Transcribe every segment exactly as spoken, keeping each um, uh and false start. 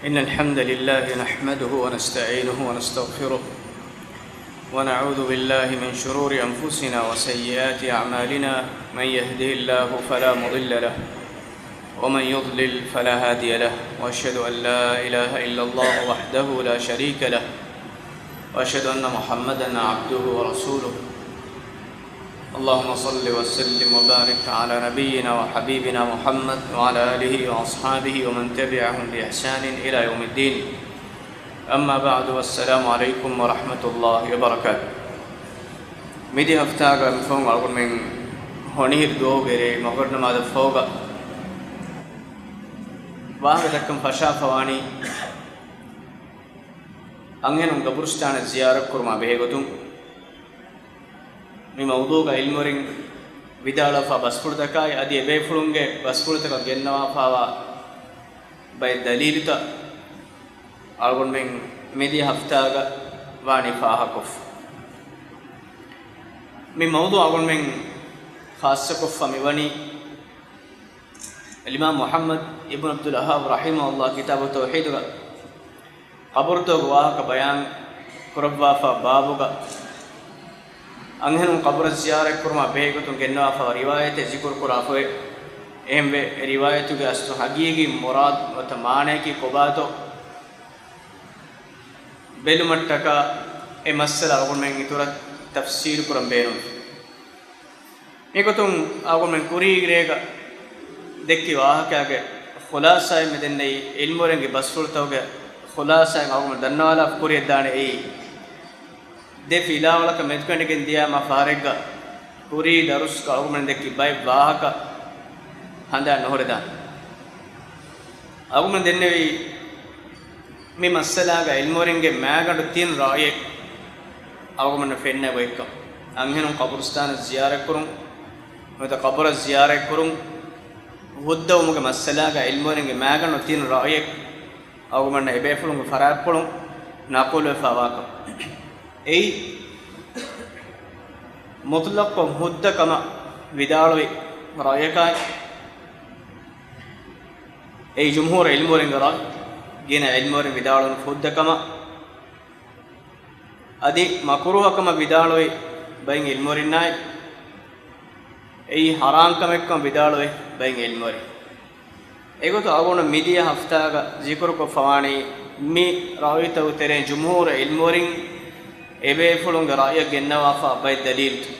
إن الحمد لله نحمده ونستعينه ونستغفره، ونعوذ بالله من شرور أنفسنا وسيئات أعمالنا. من يهده الله فلا مضل له، ومن يضلل فلا هادي له، وأشهد أن لا إله إلا الله وحده لا شريك له، وأشهد أن محمدا عبده ورسوله. اللهم صل وسلم وبارك على نبينا وحبيبنا محمد وعلى آله وأصحابه ومن تبعهم بإحسان إلى يوم الدين. أما بعد، والسلام عليكم ورحمة الله وبركاته. މިދިޔަ ހަފްތާގަ މިފަހުން އަޅުގަނޑުމެން ހޮނިހިރު ދުވަހުގެ ރޭ މަޣްރިބް ނަމާދަށް ފަހުގަ ވާހަކަ ދައްކަން ފަށާފަވާނީ އަންހެނުން ގަބުރުސްތާނަށް ޒިޔާރަތްކުރުމާ ބެހޭގޮތުން. މި މައުޟޫގަ ޢިލްމުވެރިން ވިދާޅުވާފާ ބަސްފުޅުތަކާއި އަދި އެބޭފުޅުންގެ ބަސްފުޅުތަކަށް ގެންނަވާފާވާ ބައެއް ދަލީލުތައް އަޅުގަނޑުމެން މިދިޔަ ހަފްތާގަ ވާނީ ފާހަގަކޮށްފަ. މި މައުޟޫ އަޅުގަނޑުމެން ޚާއްޞަކޮށްފަ މިވަނީ އިމާމް މުޙައްމަދު އިބްނު ޢަބްދުލް ވައްހާބު ރަޙިމަހުﷲ ކިތާބު ތައުޙީދުގަ ޤަބުރުތަކުގެ ވާހަކަ ބަޔާން ކުރައްވާފާ ބާބުގަ އަންހެނުން ޤަބުރަށް ޒިޔާރަތްކުރުމާ ބެހޭގޮތުން ގެންނަވާފާވާ ރިވާޔަތެއް ޒިކުރުކުރާފައި. އެހެންވެ، އެ ރިވާޔަތުގެ އަސްލު ޙަޤީޤީ މުރާދު ނުވަތަ މާނަޔަކީ ކޮބާތޯ ބެލުމަށްޓަކާ އެ މައްސަލަ އަޅުގަނޑުމެން އިތުރަށް ތަފްސީލުކުރަން ބޭނުން. މިގޮތުން އަޅުގަނޑުމެން ކުރީގެ ރޭގަ ދެއްކި ވާހަކައިގެ ޚުލާޞާއެއް މި ދެންނެވި ޢިލްމުވެރިންގެ ބަސްފުޅުތަކުގެ ޚުލާޞާއެއް އަޅުގަނޑު ދަންނަވާލާފަ ކުރިޔަށްދާނެ އެއީ. ދެ ފިލާވަޅަކަށް މެދުކެނޑިގެން ދިޔަ މާ ފަހަރެއްގަ ކުރީ ދަރުސްގަ އަޅުގަނޑުމެން ދެއްކި ބައެއް ވާހަކަ ހަނދާން ނުހުރެދާނެ. އަޅުގަނޑުމެން ދެންނެވީ މި މައްސަލާގަ ޢިލްމުވެރިންގެ މާގަނޑު ތިން ރައުޔެއް އަޅުގަނޑުމެންނަށް ފެންނަ ގޮތްކަން. އަންހެނުން ޤަބުރުސްތާނަށް ޒިޔާރަތްކުރުން، ނުވަތަ ޤަބުރަށް ޒިޔާރަތްކުރުން، ހުއްދަވުމުގެ މައްސަލާގަ ޢިލްމުވެރިންގެ މާގަނޑު ތިން ރައުޔެއް އަޅުގަނޑުމެންނަށް އެބޭފުޅުންގެ ފަރާތްޕުޅުން ނަޤުލުވެފާވާކަން. އެއީ، މުޠްލަޤުކޮށް ހުއްދަ ކަމަށް ވިދާޅުވި ރައުޔަކާއި، އެއީ ޖުމްހޫރު ޢިލްމުވެރިންގެ ރައުޔު، ގިނަ ޢިލްމުވެރިން ވިދާޅުވި ހުއްދަ ކަމަށް، އަދި މަކުރޫހަ ކަމަށް ވިދާޅުވި ބައެއް ޢިލްމުވެރިންނާއި، އެއީ ޙަރާން ކަމެއްކަމަށް ވިދާޅުވި ބައެއް ޢިލްމުވެރިން. އެގޮތުން އަޅުގަނޑު މިދިޔަ ހަފްތާގަ ޒިކުރުކޮށްފަވާނީ މި ރައުޔުތަކުގެ ތެރެއިން ޖުމްހޫރު ޢިލްމުވެރިން އެބޭފުޅުންގެ ރައުޔަށް ގެންނަވާފާ ބައެއް ދަލީލުތައް.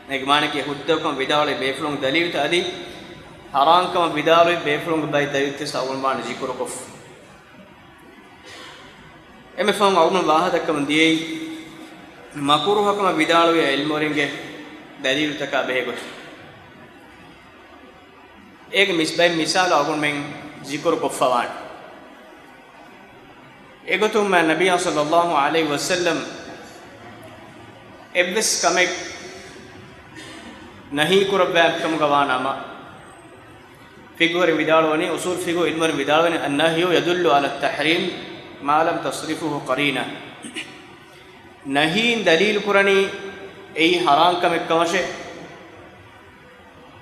އޭގެ މާނައަކީ ހުއްދަކަމަށް ވިދާޅުވި ބޭފުޅުންގެ ދަލީލުތައް އަދި ޙަރާންކަމަށް ވިދާޅުވި ބޭފުޅުންގެ ބައެއް ދަލީލުތައް އަޅުގަނޑު ޒިކުރުކޮށްފަ. އެންމެ ފަހުން އަޅުގަނޑު ވާހަކަ ދައްކަމުން ދިޔައީ، މަކުރޫހަކަމަށް ވިދާޅުވި ޢިލްމުވެރިންގެ ދަލީލުތަކާ ބެހޭގޮތުން. އޭގެ މިސް-، ބައެއް މިސާލު އަޅުގަނޑުމެން ޒިކުރު ކޮށްފަވާނެ. އެގޮތުން މާ ނަބިއްޔާ ޞައްލައްލާހު ޢަލައިހި ވަސައްލަމް އެއްވެސް ކަމެއް ނަހީ ކުރައްވާ ކަމުގަ ވާ ނަމަ، ފިޤުހުވެރިން ވިދާޅުވަނީ، އުޞޫލު ފިޤުހު ޢިލްމުވެރިން ވިދާޅުވަނީ، النهي يدل على التحريم ما لم تصرفه قرينة. ނަހީން ދަލީލު ކުރަނީ އެއީ ޙަރާން ކަމެއް ކަމަށޭ.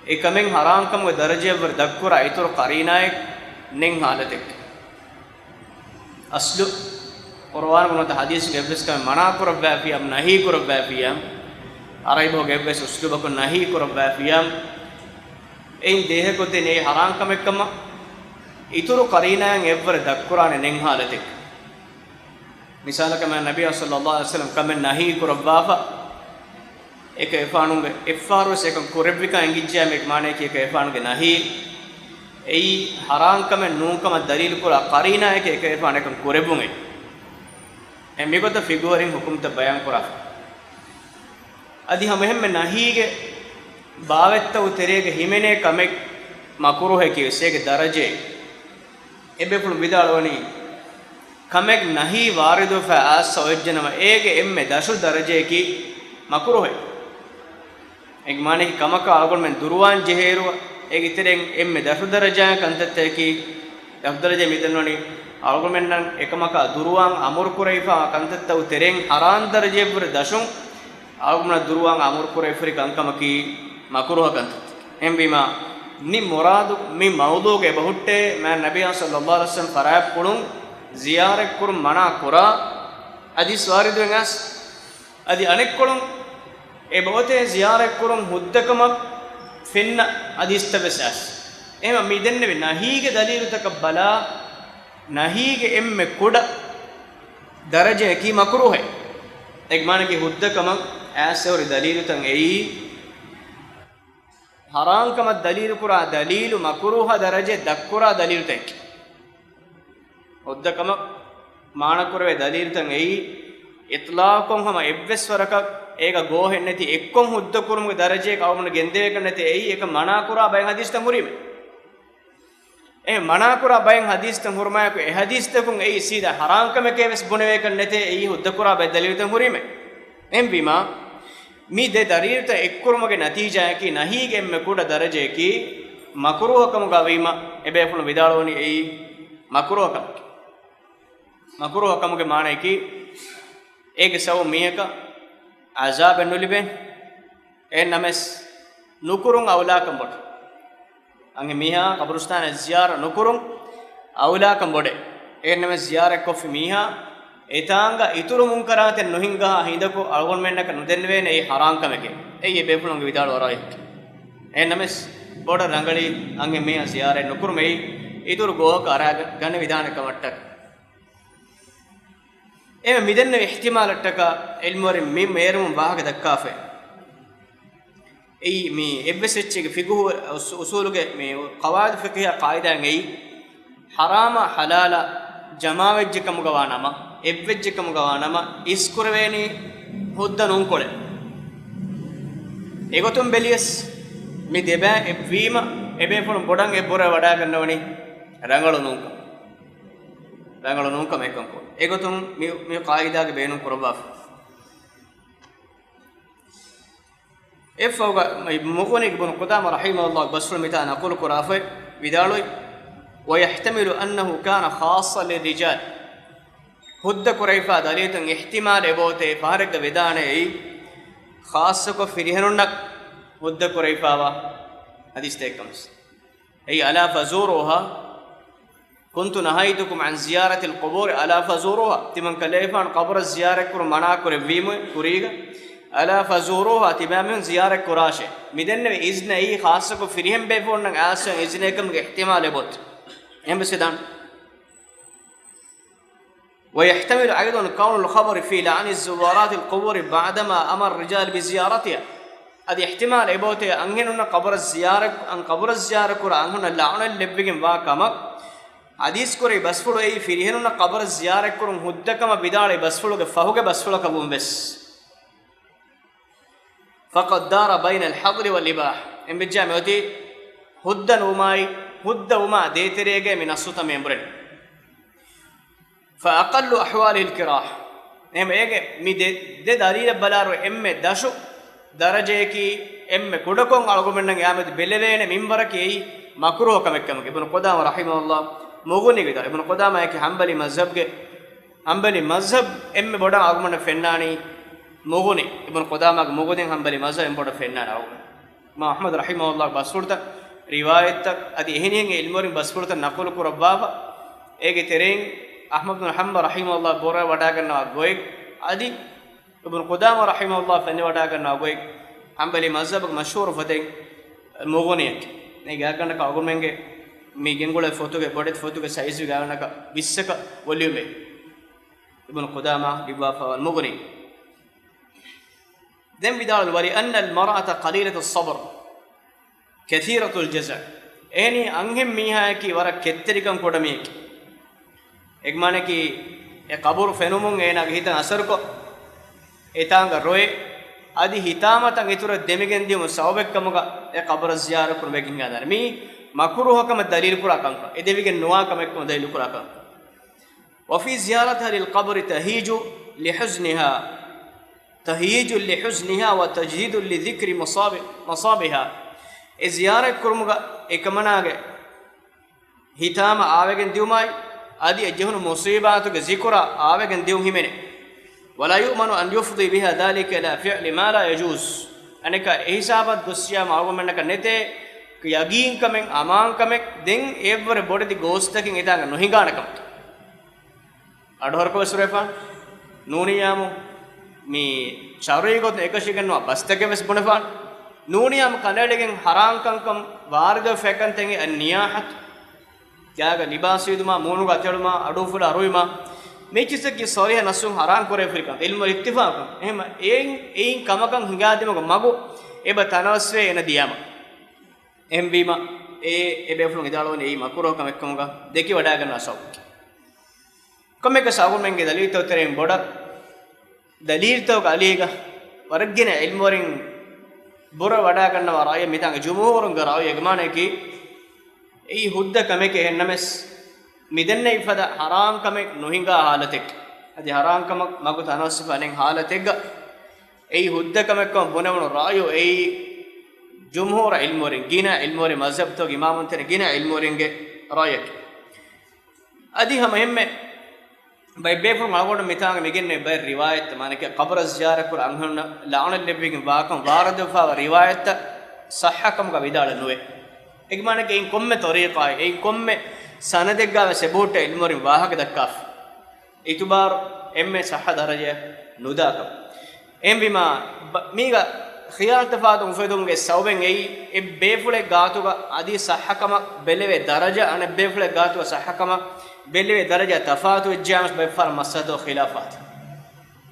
އެ ކަމެއް ޙަރާން ކަމުގެ ދަރަޖަޔަށްވުރެ ދަށްކުރާ އިތުރު ޤަރީނާއެއް ނެތް ޙާލަތެއްގަ. އަޞްލު ޤުރުއާނުގަ ނުވަތަ ޙަދީޘުގަ އެއްވެސް ކަމެއް މަނާ ކުރައްވާފިއްޔާ، ނަހީ ކުރައްވާފިއްޔާ، ޢަރަބި ބަހުގެ އެއްވެސް އުސްލޫބަކުން ނަހީ ކުރައްވާފިއްޔާ، އެއިން ދޭހަކޮށްދޭން އެއީ ޙަރާން ކަމެއްކަމަށް އިތުރު ޤަރީނާއެއް އެއްވުރެ ދަށްކުރާނެ ނެތް ޙާލަތެއް. މިސާލަކަށް މާ ނަބިއްޔާ ޞައްލައްލާހު ޢަލައިހި ވަސައްލަމް ކަމެއް ނަހީ ކުރައްވާފަ، އެކަލޭގެފާނުގެ އެއްފަހަރުވެސް އެކަން ކުރެއްވިކަން އެނގިއްޖެޔާ، އޭގެ މާނައަކީ އެކަލޭގެފާނުގެ ނަހީ އެއީ ޙަރާން ކަމެއް ނޫން ކަމަށް ދަލީލު ކުރާ ޤަރީނާއެކޭ އެކަލޭގެފާނު އެކަން ކުރެއްވުން އެއީ. އެ މިގޮތަށް ފިޤުހުވެރިން ޙުކުމްތައް ބަޔާން ކުރާފަ. އަދި ހަމަ އެހެންމެ ނަހީގެ ބާވަތްތަކުގެ ތެރޭގަ ހިމެނޭ ކަމެއް މަކުރޫހަކީ ވެސް އޭގެ ދަރަޖައެއް. އެބޭފުޅުން ވިދާޅުވަނީ، ކަމެއް ނަހީ ވާރިދުވެފަ އައިސް އޮތްޖެނަމަ، އޭގެ އެންމެ ދަށު ދަރަޖަޔަކީ މަކުރޫހެއް. އޭގެ މާނައަކީ ކަމަކާ އަޅުގަނޑުމެން ދުރުވާން ޖެހޭއިރު، އޭގެ ތެރެއިން އެންމެ ދަށު ދަރަޖައިން ކަންތައްތަކަކީ، ދަށު ދަރަޖަ މިދަންނަވަނީ، އަޅުގަނޑުމެންނަށް އެކަމަކާ ދުރުވާން އަމުރު ކުރެވިފާ ކަންތައްތަކުގެ ތެރެއިން ޙަރާން ދަރަޖަޔަށްވުރެ ދަށުން، އަޅުގަނޑުމެންނަށް ދުރުވާން އަމުރު ކުރެވިފައި ކަންކަމަކީ މަކުރޫހަ ކަންތައްތަކެއް. އެހެންވީމާ، މި މުރާދު، މި މައުޟޫގެ އެބަހުއްޓޭ މާތް ނަބިއްޔާ ޞައްލައްލާހު ޢަލައިހި ވަސައްލަމަ ފަރާތްޕުޅުން ޒިޔާރަތްކުރުން މަނާ ކުރާ ޙަދީޘް ވާރިދުވެގެން އައިސް. އަދި އަނެއްކޮޅުން އެބައޮތޭ ޒިޔާރަތްކުރުން ހުއްދަކަމަށް ފެންނަ ޙަދީޘްތައް ވެސް އައިސް. އެހެންވީމަ މި ދެންނެވި ނަހީގެ ދަލީލުތަކަށް ބަލާ، ނަހީގެ އެންމެ ކުޑަ ދަރަޖަޔަކީ މަކުރޫހެއް. އޭގެ މާނައަކީ ހުއްދަކަމަށް އައިސް އެހުރި ދަލީލުތައް އެއީ، ޙަރާންކަމަށް ދަލީލުކުރާ ދަލީލު މަކުރޫހާ ދަރަޖައަށް ދަށްކުރާ ދަލީލުތަކެއް. ހުއްދަކަމަށް މާނަކުރެވޭ ދަލީލުތައް އެއީ، އިޠްލާޤުކޮށް ހަމަ އެއްވެސް ވަރަކަށް އޭގަ ގޯހެއް ނެތި، އެއްކޮށް ހުއްދަކުރުމުގެ ދަރަޖައަކަށް އަޅުގަނޑު ގެންދެވޭކަށް ނެތޭ. އެއީ އެކަން މަނާކުރާ ބައެއް ޙަދީޘްތައް ހުރީމޭ. އެ މަނާކުރާ ބައެއް ޙަދީޘްތައް ހުރުމާއެކު، އެ ޙަދީޘްތަކުން އެއީ ސީދާ ޙަރާންކަމެކޭ ވެސް ބުނެވޭކަށް ނެތޭ. އެއީ ހުއްދަކުރާ ބައެއް ދަލީލުތައް ހުރީމޭ. އެހެންވީމާ، މި ދެ ދަލީލުތައް އެއްކުރުމުގެ ނަތީޖާއަކީ، ނަހީގެ އެންމެ ކުޑަ ދަރަޖައަކީ މަކުރޫހަކަމުގަ ވީމަ، އެބޭފުޅުން ވިދާޅުވަނީ އެއީ މަކުރޫހަކަމަކީ. މަކުރޫހަކަމުގެ މާނައަކީ، އޭގެ ސަބަބުން މީހަކަށް ޢަޒާބެއް ނުލިބޭނެ. އެހެންނަމަވެސް، ނުކުރުން އައުލާކަން ބޮޑު. އަންހެން މީހާ ޤަބުރުސްތާނެއް ޒިޔާރަތް ނުކުރުން އައުލާކަން ބޮޑޭ. އެހެންނަމަވެސް، ޒިޔާރަތްކޮށްފި މީހާ އެތާނގަ އިތުރު މުންކަރާތެއް ނުހިންގާ ހިނދަކު އަޅުގަނޑުމެންނަކަށް ނުދެންނެވޭނެ އެއީ ޙަރާން ކަމެކޭ. އެއީ އެބޭފުޅުންގެ ވިދާޅު ރައުޔެކޭ. އެހެންނަމަވެސް، ބޮޑަށް ރަނގަޅީ އަންހެން މީހާ ޒިޔާރަތް ނުކުރުމައީ އިތުރު ގޯހަކަށް އަރާ ގަނެވިދާނެ ކަމަށްޓަކައި. އެހެން މިދެންނެވި އިޙްތިމާލަށްޓަކާ ޢިލްމުވެރިން މި މޭރުމުން ވާހަކަ ދައްކާފައި. އެއީ މި އެއްވެސް އެއްޗެއްގެ ފިޤުހު އުސް-، އުސޫލުގެ މި ޤަވާޢިދު ފިޤްހިއްޔާ ޤާޢިދާއިން އެއީ، ޙަރާމާ ޙަލާލާ ޖަމާވެއްޖެ ކަމުގަ ވާ ނަމަ، އެއްވެއްޖެ ކަމުގަ ވާ ނަމަ، އިސްކުރެވޭނީ ހުއްދަ ނޫންކޮޅެއް. އެގޮތުން ބެލިޔަސް، މި ދެބައި އެއްވީމަ، އެބޭފުޅުން ބޮޑަށް އެއްބުރަ ވަޑާގަންނަވަނީ ރަނގަޅު ނޫންކަން. ރަނގަޅު ނޫންކަމެއްކަން ކޮށް. އެގޮތުން މި، މި ޤާޢިދާގެ ބޭނުން ކުރައްވާފަ. އެއްފަހުގަ މުޣުނީގެ އިބްނު ޤުދާމާ ރަޙިމަހުﷲ ބަސްފުޅު މިތާ ނަޤުލު ކުރާފައި ވިދާޅުވި، ويحتمل أنه كان خاصا للرجال. ހުއްދަ ކުރެވިފާ ދަލީލުތައް އިޙްތިމާލު އެބައޮތޭ ފަހަރެއްގަ ވެދާނެ އެއީ، ޚާއްޞަކޮށް ފިރިހެނުންނަށް ހުއްދަ ކުރެވިފާވާ ޙަދީޘްތަކެއްކަން ވެސް. އެއީ، ألا فزوروها، كنت نهيتكم عن زيارة القبور، ألا فزوروها. ތިމަން ކަލޭފާނު ޤަބުރަށް ޒިޔާރަތްކުރުން މަނާކުރެއްވީމު ކުރީގަ، ألا فزوروها، ތިބާމީހުން ޒިޔާރަތް ކުރާށޭ. މިދެންނެވި އިޒްނަ އެއީ ޚާއްޞަކޮށް ފިރިހެން ބޭފުޅުންނަށް އައިސްފަ އިޒްނައެއްކަމުގެ އިޙްތިމާލެއް އެބައޮތޭ. އެހެންވެސް ވެދާނެ. ويحتمل أيضا كون الخبر في لعن زوارات القبور بعدما أمر الرجال بزيارتها. އަދި އިޙްތިމާލު އެބައޮތޭ އަންހެނުންނަށް ޤަބުރަށް ޒިޔާރަތް، އަން ޤަބުރަށް ޒިޔާރަތް ކުރާ އަންހެނުންނަށް ލަޢުނަތް ލެއްވިގެން ވާ ކަމަށް ޙަދީޘް ކުރެއްވި ބަސްފުޅު އެއީ ފިރިހެނުންނަށް ޤަބުރަށް ޒިޔާރަތްކުރުން ހުއްދަކަމަށް ވިދާޅުވި ބަސްފުޅުގެ ފަހުގެ ބަސްފުޅަކަށް ވުން ވެސް. فقد دار بين الحظر والإباحة. އެނބެއްޖާ މިއޮތީ ހުއްދަ ނުވުމާއި، ހުއްދަ ވުމާ ދޭތެރޭގައި މި ނައްޞުތައް މި އެނބުރެނީ. فأقل أحواله الكراهة. އެހެން އޭގެ މި ދެ، ދެ ދަލީލަށް ބަލާއިރު އެންމެ ދަށު ދަރަޖަޔަކީ، އެންމެ ކުޑަކޮށް އަޅުގަނޑުމެންނަށް އެއާމެދު ބެލެވޭނެ މިންވަރަކީ އެއީ މަކުރޫހަ ކަމެއްކަމަކީ. އިބްނު ޤުދާމާ ރަޙިމަހުﷲ މުޣުނީގެ ވިދާޅުވި. އިބްނު ޤުދާމާއަކީ ޙަންބަލީ މަޒްހަބްގެ، ޙަންބަލީ މަޒްހަބް އެންމެ ބޮޑަށް އަޅުގަނޑަށް ފެންނާނީ މުޣުނީ. އިބްނު ޤުދާމާގެ މުޣުނީ ޙަންބަލީ މަޒްހަބް އެންމެ ބޮޑަށް ފެންނާނެ އަޅުގަނޑަށް. އިމާމް އަޙްމަދު ރަޙިމަހުﷲ ބަސްފުޅުތައް، ރިވާޔަތްތައް އަދި އެހެނިހެން އެ ޢިލްމުވެރިން ބަސްފުޅުތައް ނަޤުލު ކުރައްވާފަ. އޭގެ ތެރެއިން އަޙްމަދު ބިން ޙަންބަލް ރަޙިމަހުﷲ ބުރަވެވަޑައިގަންނަވާ ގޮތް އަދި އިބްނު ޤުދާމާ ރަޙިމަހުﷲ ފެނިވަޑައިގަންނަވާ ގޮތް، ޙަންބަލީ މަޒްހަބުގެ މަޝްހޫރު ފޮތެއް މުޣުނީއަކީ. އެ ގާތްގަނޑަކަށް އަޅުގަނޑުމެންގެ މި ގެންގުޅޭ ފޮތުގެ ބޮޑެތި ފޮތުގެ ސައިޒުގެ ގާތްގަނޑަކަށް ވިއްސަކަށް ވޮލިއުމެއް. އިބްނު ޤުދާމާ ލިޔުއްވާފައިވާ މުޣުނީ. ދެން ވިދާޅުވި، ولأن المرأة قليلة الصبر كثيرة الجزع. އެހެނީ އަންހެން މީހާއަކީ ވަރަށް ކެތްތެރިކަން ކުޑަ މީހެކޭ. އެގެ މާނައަކީ އެ ޤަބުރު ފެނުމުން އޭނާގެ ހިތަށް އަސަރުކޮށް، އެތާނގަ ރޮއެ، އަދި ހިތާމަތައް އިތުރަށް ދެމިގެން ދިޔުމުގެ ސަބަބެއްކަމުގަ އެ ޤަބުރަށް ޒިޔާރަތްކުރުން ވެގެން ހިނގާދާނެ. މީ މަކުރޫހަކަމަށް ދަލީލުކުރާ ކަންކަން، އެ ދެވިގެން ނުވާ ކަމެއްކަމަށް ދަލީލުކުރާ ކަންކަން. وفي زيارتها للقبر تهييج لحزنها، تهييج لحزنها وتجديد لذكر مصاب-، مصابها. އެ ޒިޔާރަތް ކުރުމުގަ އެކަމަނާގެ ހިތާމަ އާވެގެން ދިއުމާއި، އަދި އެ ޖެހުނު މުޞީބާތުގެ ޒިކުރާ އާވެގެން ދިއުން ހިމެނޭ. ولا يؤمن أن يفضي بها ذلك إلى فعل ما لا يجوز. އަނެއްކާ އެހިސާބަށް ގޮއްސިޔާމަ އަޅުގަނޑަކަށް ނެތޭ، ޔަގީންކަމެއް، އަމާންކަމެއް ދެން އެއްވަރެއް ބޮޑެތި ގޯސްތަކެއް އެތާނގަ ނުހިނގާނެ ކަމަށް. އަޑުހަރުކޮށް ވެސް ހުރެފާނެ. ނޫނިއްޔާމު މި ޝަރުޢީ ގޮތުން އެކަށީގެންނުވާ ބަސްތަކެއް ވެސް ބުނެފާނެ. ނޫނިއްޔާމު ކަނޑައެޅިގެން ހަރާންކަންކަން ވާރިދުވެފަ އެކަންތައް އެއީ އައްނިޔާޙަތު. ގާގަ ލިބާސް ވިދުމާ، މޫނުގަ އަތޮޅުމާ، އަޑުއުފުލާ ރުއިމާ، މި ޗިއްސަކީ ޞަރީޙަ ނައްސުން ހަރާން ކުރެވިފަ ހުރި ކަން. ޢިލްމުވެރިން އިއްތިފާޤު. އެހެން އެއިން، އެއިން ކަމަކަށް ހިނގާދިމުގެ މަގު އެބަ ތަނަވަސްވޭ އޭނަ ދިޔާމަ. އެހެންވީމަ، އެ، އެބޭފުޅުން ވިދާޅުވަނީ އެއީ މަކުރޫހު ކަމެއްކަމުގަ ދެކިވަޑާގަންނަވާ ސަބަބަކީ. ކޮންމެއަކަސް އަޅުގަނޑުމެންގެ ދަލީލުތައް ތެރެއިން ބޮޑަށް، ދަލީލުތަކުގެ އަލީގަ ވަރަށްގިނަ ޢިލްމުވެރިން ބުރަ ވަޑާގަންނަވާ ރައުޔެއް މިތާނގަ ޖުމްހޫރުންގެ ރައުޔެއް. އެގެ މާނައަކީ، އެއީ ހުއްދަ ކަމެކޭ. އެހެންނަމަވެސް، މިދެންނެވި ފަދަ ހަރާން ކަމެއް ނުހިނގާ ހާލަތެއް، އަދި ހަރާން ކަމަށް މަގު ތަނަވަސްވެފަ ނެތް ހާލަތެއްގަ، އެއީ ހުއްދަ ކަމެއްކަމަށް ބުނެވުނު ރައުޔު އެއީ ޖުމްހޫރު ޢިލްމުވެރިން، ގިނަ ޢިލްމުވެރިން، މަޒްހަބުތަކުގެ އިމާމުންތެރޭ ގިނަ ޢިލްމުވެރިންގެ ރައުޔަކީ. އަދި ހަމަ އެހެންމެ ބައެއް ބޭފުޅުން އަޅުގަނޑު މިތާނގަ މިގެންނެވި ބައެއް ރިވާޔަތްތައް، މާނައަކީ ޤަބުރަށް ޒިޔާރަތްކުރާ އަންހެނުންނަށް ލަޢުނަތް ލެއްވިގެން ވާކަން ވާރިދުވެފައިވާ ރިވާޔަތްތައް ޞައްޙަކަމުގަ ވިދާޅެއް ނުވޭ. އެގެ މާނައަކީ އެއިން ކޮންމެ ޠަރީޤާއެއް، އެއިން ކޮންމެ ސަނަދެއްގަ ވެސް އެބަހުއްޓޭ ޢިލްމުވެރިން ވާހަކަ ދައްކާފަ. އިތުބާރު އެންމެ ޞައްޙަ ދަރަޖައެއް ނުދާކަމަށް. އެހެންވީމާ، ބަ-، މީގަ ޚިޔާލު ތަފާތު އުފެދުމުގެ ސަބަބެއް އެއީ، އެއް ބޭފުޅެއް ގާތުގަ އަދި ޞައްޙަކަމަށް ބެލެވޭ ދަރަޖަ، އަނެއް ބޭފުޅެއް ގާތުގަ ޞައްޙަކަމަށް ބެލެވޭ ދަރަޖަ ތަފާތު ވެއްޖެޔާމަސް ބައެއްފަހަރަށް މައްސަލަތަކު ޚިލާފާތި.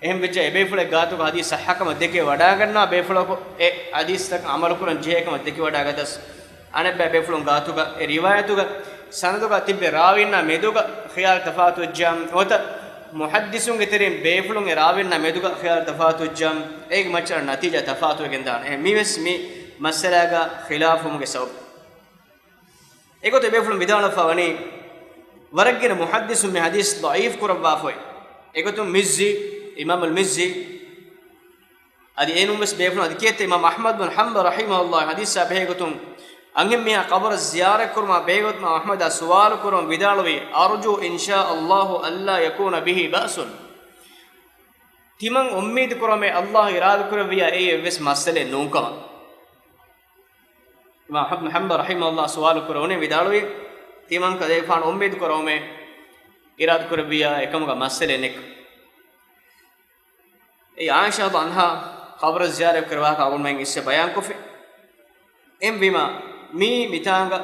އެހެން ވެއްޖެ އެބޭފުޅެއް ގާތުގަ ޙަދީޘް ޞައްޙަކަމަށް ދެކެ ވަޑާގަންނަވާ ބޭފުޅަކު އެ ޙަދީޘްތަކަށް ޢަމަލުކުރަން ޖެހޭކަމަށް ދެކެ ވަޑާގަތަސް، އަނެއްބައި ބޭފުޅުން ގާތުގަ އެ ރިވާޔަތުގަ ސަނަދުގަ ތިއްބެވި ރާވީންނާ މެދުގަ ޚިޔާލު ތަފާތު ވެއްޖާމަ، ނުވަތަ މުޙައްދިޘުންގެ ތެރެއިން ބޭފުޅުން އެ ރާވީންނާ މެދުގަ ޚިޔާލު ތަފާތު ވެއްޖާމަ، އޭގެ މައްޗަށް ނަތީޖާ ތަފާތުވެގެން ދާނެ. އެ މީވެސް މި މައްސަލާގަ ޚިލާފު ވުމުގެ ސަބަބު. އެގޮތަށް ބޭފުޅުން ވިދާޅުވެފަ ވަނީ، ވަރަށްގިނަ މުޙައްދިޘުން މި ޙަދީޘް ޟަޢީފް ކުރައްވާފައި. އެގޮތުން މިއްޒީ، އިމާމުލް މިއްޒީ، އަދި އޭނުން ވެސް ބޭފުޅުން އަދި ކިއެއްތަ އިމާމް އަޙްމަދު ބިން ޙަންބަލް ރަޙިމަހުﷲ ޙަދީޘާ ބެހޭގޮތުން، އަންހެން މީހާ ޤަބުރަށް ޒިޔާރަތްކުރުމާ ބެހޭގޮތުން އަޙްމަދާ ސުވާލު ކުރަމުން ވިދާޅުވީ، أرجو إن شاء الله ألا يكون به بأس. ތިމަން އުއްމީދު ކުރަމޭ، ﷲ އިރާދަކުރެއްވިއްޔާ އެއީ އެއްވެސް މައްސަލައެއް ނޫންކަމަށް. އިމާމް އަޙްމަދު ބިން ޙަންބަލް ރަޙިމަހުﷲ ސުވާލު ކުރެވުނީ ވިދާޅުވީ، ތިމަން ކަލޭފާނު އުއްމީދު ކުރަމޭ، އިރާދަކުރެއްވިއްޔާ އެކަމުގަ މައްސަލައެއް ނެތްކަން. އެއީ ޢާއިޝާ ރަޟިޔަﷲ ޢަންހާ ޤަބުރަށް ޒިޔާރަތް ކުރެވި ވާހަކަ އަޅުގަނޑުމެން އިސްވެ ބަޔާންކޮށްފި. އެހެންވީމަ، މީ މިތާނގަ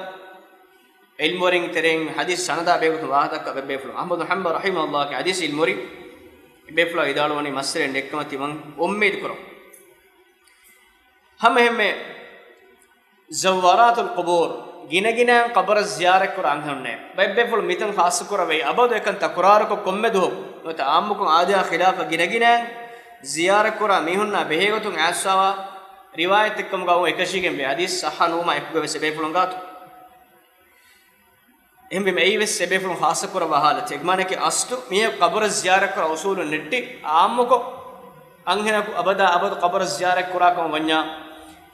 ޢިލްމުވެރިން ތެރެއިން ޙަދީޘް ސަނަދާ ބެހޭގޮތުން ވާހަކަ ދައްކާ ބޭފުޅުން އަޙްމަދު ބިން ޙަންބަލް ރަޙިމަހުﷲ ޙަދީޘް ޢިލްމުވެރިން، އެބޭފުޅާ ވިދާޅުވަނީ މައްސަލައެއް ނެތްކަމަށް ތިމަން އުއްމީދު ކުރަމު. ހަމަ އެހެންމެ ޒައްވާރާތުލް ޤުބޫރު، ގިނަގިނައިން ޤަބުރަށް ޒިޔާރަތްކުރާ އަންހެނުންނޭ. ބައެއް ބޭފުޅުން މިތަން ޚާއްޞަކުރައްވައި، އަބަދު އެކަން ތަކުރާރުކޮށް ކޮންމެ ދުވަހު، ނުވަތަ އާއްމުކޮށް އާދަޔާ ޚިލާފަށް ގިނަގިނައިން ޒިޔާރަތްކުރާ މީހުންނާ ބެހޭގޮތުން އައިސްފައިވާ ރިވާޔަތެއްކަމުގައި އެކަށީގެންވޭ. ޙަދީޘް ޞައްޙަ ނުވުމާ އެކުގަވެސް އެބޭފުޅުން ގާތު. އެހެންވީމަ އެއީވެސް އެބޭފުޅުން ޚާއްޞަކުރައްވާ ޙާލަތެއް. އެގެ މާނައަކީ އަސްލު މީހަކު ޤަބުރަށް ޒިޔާރަތްކުރާ އުޞޫލުން ނެއްޓި، ޢާއްމުކޮށް އަންހެނަކު އަބަދާ އަބަދު ޤަބުރަށް ޒިޔާރަތްކުރާކަމަށް ވަންޏާ،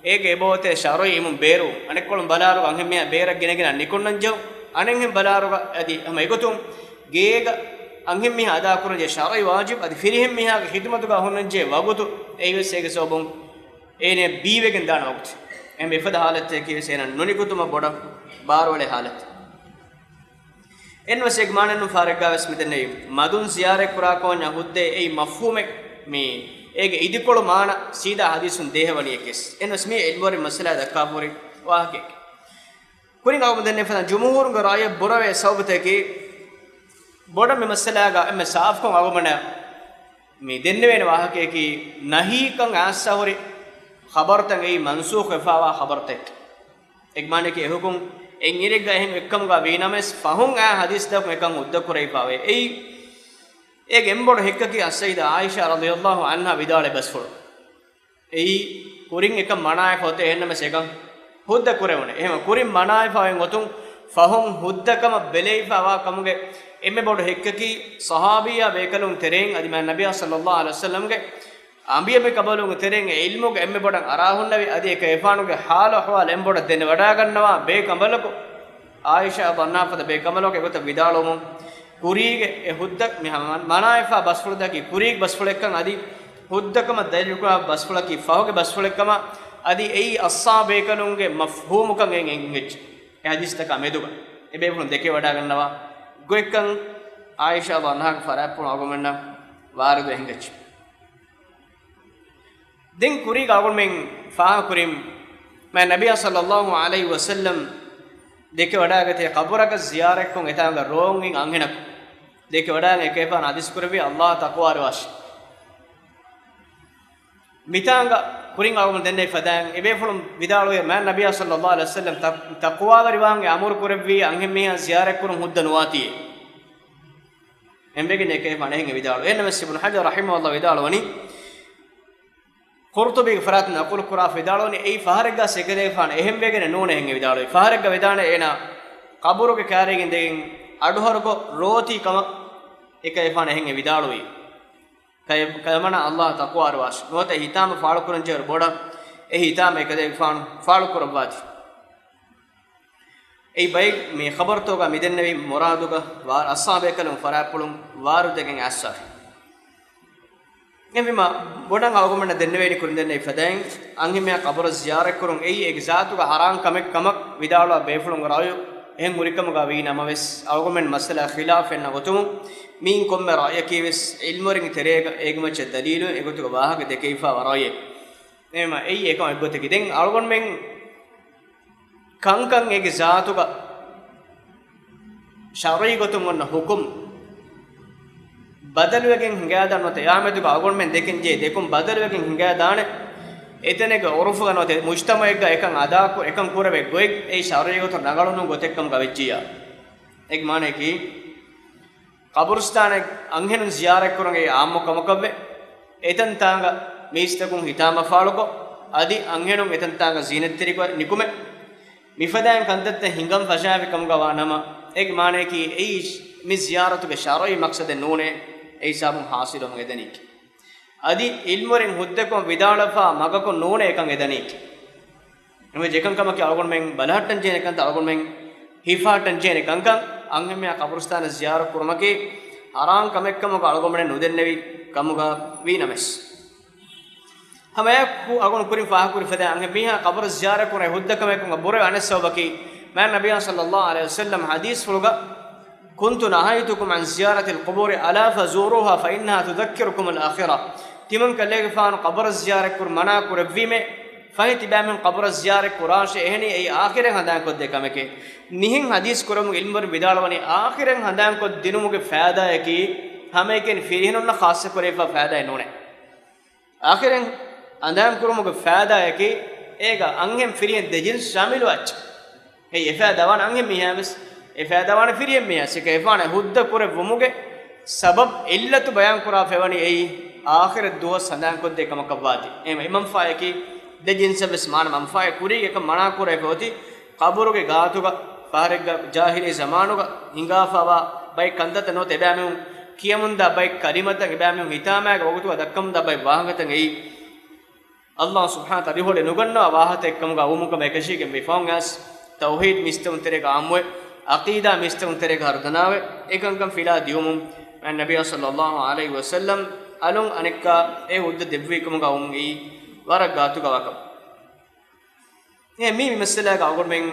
އޭގެ އެބައޮތޭ ޝަރުޢީ އިލްމުން ބޭރުވުން. އަނެއްކޮޅުން ބަލާއިރު އަންހެންމީހާ ބޭރަށް ގިނަގިނަ ނިކުންނަންޖެހުން. އަނެއްހެން ބަލާއިރު އަދި ހަމަ އެގޮތުން ގޭގަ އަންހެންމީހާ އަދާކުރަންޖެހޭ ޝަރުޢީ ވާޖިބު އަދި ފިރިހެންމީހާގެ ޚިދުމަތުގަ ހުންނަންޖެހޭ ވަގުތު، އެއީވެސް އޭގެ ސަބަބުން އޭނަ ބީވެގެން ދާނެ ވަގުތު. އެހެން އެފަދަ ޙާލަތެއް ކީވެސް އޭނަ ނުނިކުތުމަށް ބޮޑަށް ބާރުއެޅޭ ޙާލަތެއް. އެންވެސް އޭގެ މާނައެއްނު ފާރެއްގަވެސް މިދެންނެވި މަދުން ޒިޔާރަތްކުރާކަމަށް ވަންޏާ ހުއްދައެއް އެއީ މަފްހޫމެއް މީ. އޭގެ އިދިކޮޅު މާނަ ސީދާ ޙަދީޘުން ދޭހަވަނީ އެކެސް. އެންވެސް މީ ޢިލްމުވެރިން މައްސަލާ ދައްކާފަހުރި ވާހަކައެކެ. ކުރިން އަޅުގަނޑު ދެންނެވި ފަދަ ޖުމްހޫރުންގެ ރައުޔަށް ބުރަވޭ ސަބަބުތަކަކީ، ބޮޑަށް މި މައްސަލާގަ އެންމެ ސާފުކޮށް އަޅުގަނޑަށް މި ދެންނެވޭނެ ވާހަކަޔަކީ، ނަހީކަން އައިސްފަހުރި ޚަބަރުތައް އެއީ މަންސޫޚުވެފައިވާ ޚަބަރުތަކެއް. އެގެ މާނައަކީ އެ ޙުކުމް އެއްއިރެއްގަ އެހެން އެއްކަމުގަ ވީނަމަވެސް، ފަހުން އައި ޙަދީޘްތަކުން އެކަން ހުއްދަ ކުރެވިފައިވޭ. އެއީ، އޭގެ އެންމެ ބޮޑު ޙިއްކަކީ އައްސައްޔިދާ ޢާއިޝާ ރަޟިޔަﷲ ޢަންހާ ވިދާޅުވި ބަސްފުޅު. އެއީ ކުރިން އެކަން މަނާވެފަ އޮތޭ، އެހެންނަމަވެސް އެކަން ހުއްދަ ކުރެވުނެ. އެހެން ކުރިން މަނާވެފަ އޮތް ގޮތުން ފަހުން ހުއްދަކަމަށް ބެލެވިފައިވާ ކަމުގެ އެންމެ ބޮޑު ޙިއްކަކީ، ޞަޙާބިއްޔާ ބޭކަލުން ތެރެއިން އަދި މާތް ނަބިއްޔާ ޞައްލައްލާހު ޢަލައިހި ވަސައްލަމްގެ އަނބިޔަމެ ކަނބަލުންގެ ތެރެއިން އެ ޢިލްމުގެ އެންމެ ބޮޑަށް އަރާ ހުންނެވި އަދި އެކަލޭފާނުގެ ޙާލު އަޙްވާލު އެންމެ ބޮޑަށް ދެނެވަޑާގަންނަވާ ބޭކަނބަލަކު، ޢާއިޝާ އަދި އަންނާފަދަ ބޭކަނބަލަކު އެގޮތަށް ވިދާޅުވުމުން، ކުރީގެ އެ ހުއްދަ މި ހަމަ މަނާވެފާ ބަސްފުޅުތަކަކީ ކުރީގެ ބަސްފުޅެއްކަން އަދި ހުއްދަކަމަށް ދަލީލުކުރާ ބަސްފުޅަކީ ފަހުގެ ބަސްފުޅެއްކަމަށް އަދި އެއީ އައްސާބޭކަލުންގެ މަފްހޫމުކަން އެނގެ-، އެނގިއްޖެ. އެ ޙަދީޘްތަކާ މެދުގަ އެބޭފުޅުން ދެކެވަޑައިގަންނަވާ ގޮތްކަން ޢާއިޝާ ރަޟިޔަﷲ ޢަންހާގެ ފަރާތްޕުޅު އަޅުގަނޑުމެންނަށް ވާރިދު އެނގިއްޖެ. ދެން ކުރީގަ އަޅުގަނޑުމެން ފާހަގަކުރިން، މާތް ނަބިއްޔާ ޞައްލަﷲ ޢަލައިހި ވަސައްލަމް ދެކެވަޑައިގަތީ ޤަބުރަކަށް ޒިޔާރަތްކޮށް އެތާނގަ ރޯންއިން އަންހެނަކު ދެކެވަޑައިގެން އެކަލޭގެފާނު ޙަދީޘް ކުރެއްވި ﷲ ތަޤްވާވާށި. މިތާނގަ ކުރިން އަޅުގަނޑު ދެންނެވި ފަދައިން އެބޭފުޅުން ވިދާޅުވި މާތް ނަބިއްޔާ ޞައްލަﷲ ޢަލައިހި ވަސައްލަމް ތަ-، ތަޤްވާވެރިވާން އެ އަމުރު ކުރެއްވީ އަންހެން މީހާ ޒިޔާރަތްކުރުން ހުއްދަ ނުވާތީ. އެހެންވެގެން އެކަލޭގެފާނު އެހެން ވިދާޅުވި. އެހެންނަމަވެސް އިބްނު ޙަޖަރު ރަޙިމަހުﷲ ވިދާޅުވަނީ، ޤުރްޠުބީގެ ފަރާތުން ނަޤުލު ކުރާފަ ވިދާޅުވަނީ، އެއީ ފަހަރެއްގަ އެކަލޭގެފާނު އެހެންވެގެނެއް ނޫނޭ އެހެން ވިދާޅުވީ. ފަހަރެއްގަ ވެދާނެ އޭނާ ޤަބުރުގެ ކާރީގެ އިނދެގެން އަޑުހަރުކޮށް ރޯތީ ކަމަށް އެކަލޭގެފާނު އެހެން ވިދާޅުވީ. ކައި-، ކަލޭމެނާ ﷲ ތަޤްވާވާށި. ނުވަތަ ހިތާމަ ފާޅުކުރަންޖެހޭ ބޮޑަށް އެ ހިތާމަ އެކަލޭގެފާނު ފާޅުކުރައްވާތި. އެއީ ބައެއް މި ޚަބަރުތަކުގަ މިދެންނެވި މުރާދުގަ ވާ-، އައްސާބޭކަލުން ފަރާތްޕުޅުން ވާރިދުވެގެން އައިސްފަ. އެހެންވީމަ ބޮޑަށް އަޅުގަނޑުމެންނަށް ދެންނެވޭނީ ކުރިން ދެންނެވި ފަދައިން އަންހެންމީހާ ޤަބުރަށް ޒިޔާރަތްކުރުން އެއީ އޭގެ ޒާތުގަ ޙަރާމް ކަމެއް ކަމަށް ވިދާޅުވާ ބޭފުޅުންގެ ރައުޔު އެހެން ހުރިކަމުގަ ވީ ނަމަވެސް، އަޅުގަނޑުމެން މައްސަލައާ ޚިލާފް ފެންނަ ގޮތުން މިއިން ކޮންމެ ރައުޔަކީވެސް ޢިލްމުވެރިންގެ ތެރޭގަ އޭގެ މައްޗަށް ދަލީލު އެގޮތުގަ ވާހަކަ ދެކެވިފައިވާ ރައުޔެއް. އެހެންވީމަ އެއީ އެކަމަށް އެއްގޮތަކީ. ދެން އަޅުގަނޑުމެން ކަންކަން އޭގެ ޒާތުގަ ޝަރުޢީ ގޮތުން އޮންނަ ޙުކުމް ބަދަލުވެގެން ހިނގާދާނެ ނުވަތަ އެއާމެދުގަ އަޅުގަނޑުމެން ދެކެން ޖެހޭ ދެކުން ބަދަލުވެގެން ހިނގާދާނެ. އެތަނެއްގެ ޢުރުފުގަ ނުވަތަ މުޖްތަމަޢެއްގަ އެކަން އަދާކު-، އެކަން ކުރެވޭ ގޮތް އެއީ ޝަރުޢީ ގޮތުން ރަނގަޅު ނޫން ގޮތެއް ކަމުގަ ވެއްޖިއްޔާ. އޭގެ މާނައަކީ، ޤަބުރުސްތާނެއް އަންހެނުން ޒިޔާރަތްކުރަން އެއީ ޢާއްމު ކަމަކަށްވެ، އެތަންތާނގަ މީސްތަކުން ހިތާމަ ފާޅުކޮށް، އަދި އަންހެނުން އެތަންތާނގަ ޒީނަތްތެރިކޮށް ނިކުމެ، މިފަދައިން ކަންތައްތައް ހިނގަން ފަށާފި ކަމުގަ ވާ ނަމަ، އޭގެ މާނައަކީ އެއީ މި ޒިޔާރަތުގެ ޝަރުޢީ މަޤްޞަދެއް ނޫނޭ، އެ ހިސާބުން ޙާޞިލުވަމުން އެދަނީކީ. އަދި ޢިލްމުވެރިން ހުއްދަކޮށް ވިދާޅުވެފާ މަގަކުން ނޫނޭ އެކަން އެދަނީކީ. އެހެންވެ އެކަންކަމަކީ އަޅުގަނޑުމެން ބަލަހައްޓަން ޖެހޭނެ ކަންތައް، އަޅުގަނޑުމެން ހިފަހައްޓަން ޖެހޭނެ ކަންކަން، އަންހެންމީހާ ޤަބުރުސްތާނަށް ޒިޔާރަތް ކުރުމަކީ ޙަރާމް ކަމެއްކަމުގަ އަޅުގަނޑުމެން ނުދެންނެވި ކަމުގަ ވީ ނަމަވެސް. ހަމައެއާއެކު އަޅުގަނޑު ކުރިން ފާހަގަކުރި ފަދަ އަންހެންމީހާ ޤަބުރަށް ޒިޔާރަތް ކުރުން ހުއްދަ ކަމެއް ކަމުގަ ބުރެވޭ އަނެއް ސަބަބަކީ، މާތް ނަބިއްޔާ ޞައްލައްލާހު ޢަލައިހި ވަސައްލަމް ޙަދީޘްފުޅުގަ، كنت نهيتكم عن زيارة القبور، ألا فزوروها فإنها تذكركم الآخرة. ތިމަން ކަލޭގެފާނު ޤަބުރަށް ޒިޔާރަތް ކުރުން މަނާ ކުރެއްވީމޭ، ފަހެ ތިބާމީހުން ޤަބުރަށް ޒިޔާރަތް ކުރާށޭ، އެހެނީ އެއީ އާޚިރަތް ހަނދާންކޮށްދޭ ކަމެކޭ. މިހެން ޙަދީޘް ކުރެއްވުމުގެ ޢިލްމުވެރިން ވިދާޅުވަނީ، އާޚިރަތް ހަނދާންކޮށްދިނުމުގެ ފައިދާއަކީ، ހަމައެކަނި ފިރިހެނުންނަށް ޚާއްޞަކުރެވިފައިވާ ފައިދާއެއް ނޫނޭ. އާޚިރަތް ހަނދާންކުރުމުގެ ފައިދާއަކީ، އޭގަ އަންހެން ފިރިހެން ދެ ޖިންސް ޝާމިލުވާ އެއްޗެއް. އެއީ އެ ފައިދާވާނެ އަންހެން މީހާވެސް، އެ ފައިދާވާނެ ފިރިހެން މީހާވެސް. އެކަލޭގެފާނު ހުއްދަ ކުރެއްވުމުގެ ސަބަބް ޢިއްލަތު ބަޔާންކުރާފައިވަނީ އެއީ އާޚިރަތް ދުވަސް ހަނދާންކޮށްދޭ ކަމަކަށްވާތީ. އެ، އެ މަންފާއަކީ ދެ ޖިންސަށްވެސް މާނަ މަންފާއެއް ކުރީގެ އެކަން މަނާކުރެވިފަ އޮތީ، ޤަބުރުގެ ގާތުގަ ފަހަރެއްގަ ޖާހިލީ ޒަމާނުގަ ހިނގާފައިވާ ބައެއް ކަންތައްތައް ނުވަތަ އެބައިމީހުން ކިޔަމުންދާ ބައެއް ކަލިމަތައް، އެބައިމީހުން ހިތާމައިގެ ވަގުތުގަ ދައްކަމުންދާ ބައެއް ވާހަކަތައް އެއީ، ﷲ ސުބްޙާނަހޫ ވަތަޢާލާ ރިހުޅެ ނުގަންނަވާ ވާހަކަތައް ކަމުގަ ވުމުގަ އެކަށީގެން މި ފަހުން އައިސް ތައުޙީދު މީސްތަކުން ތެރޭގަ ޢާއްމުވެ، ޢަޤީދާ މީސްތަކުން ތެރޭގަ ހަރުދަނާވެ، އެކަންކަން ފިލާ ދިޔުމުން މާތް ނަބިއްޔާ ޞައްލައްލާހު ޢަލައިހި ވަސައްލަމް އަލުން އަނެއްކާ އެ ހުއްދަ ދެއްވި ކަމުގަ ވުމުން އެއީ ވަރަށް ގާތުގަ ވާކަމެއް. އެ މީ މި މައްސަލާގަ އަޅުގަނޑުމެން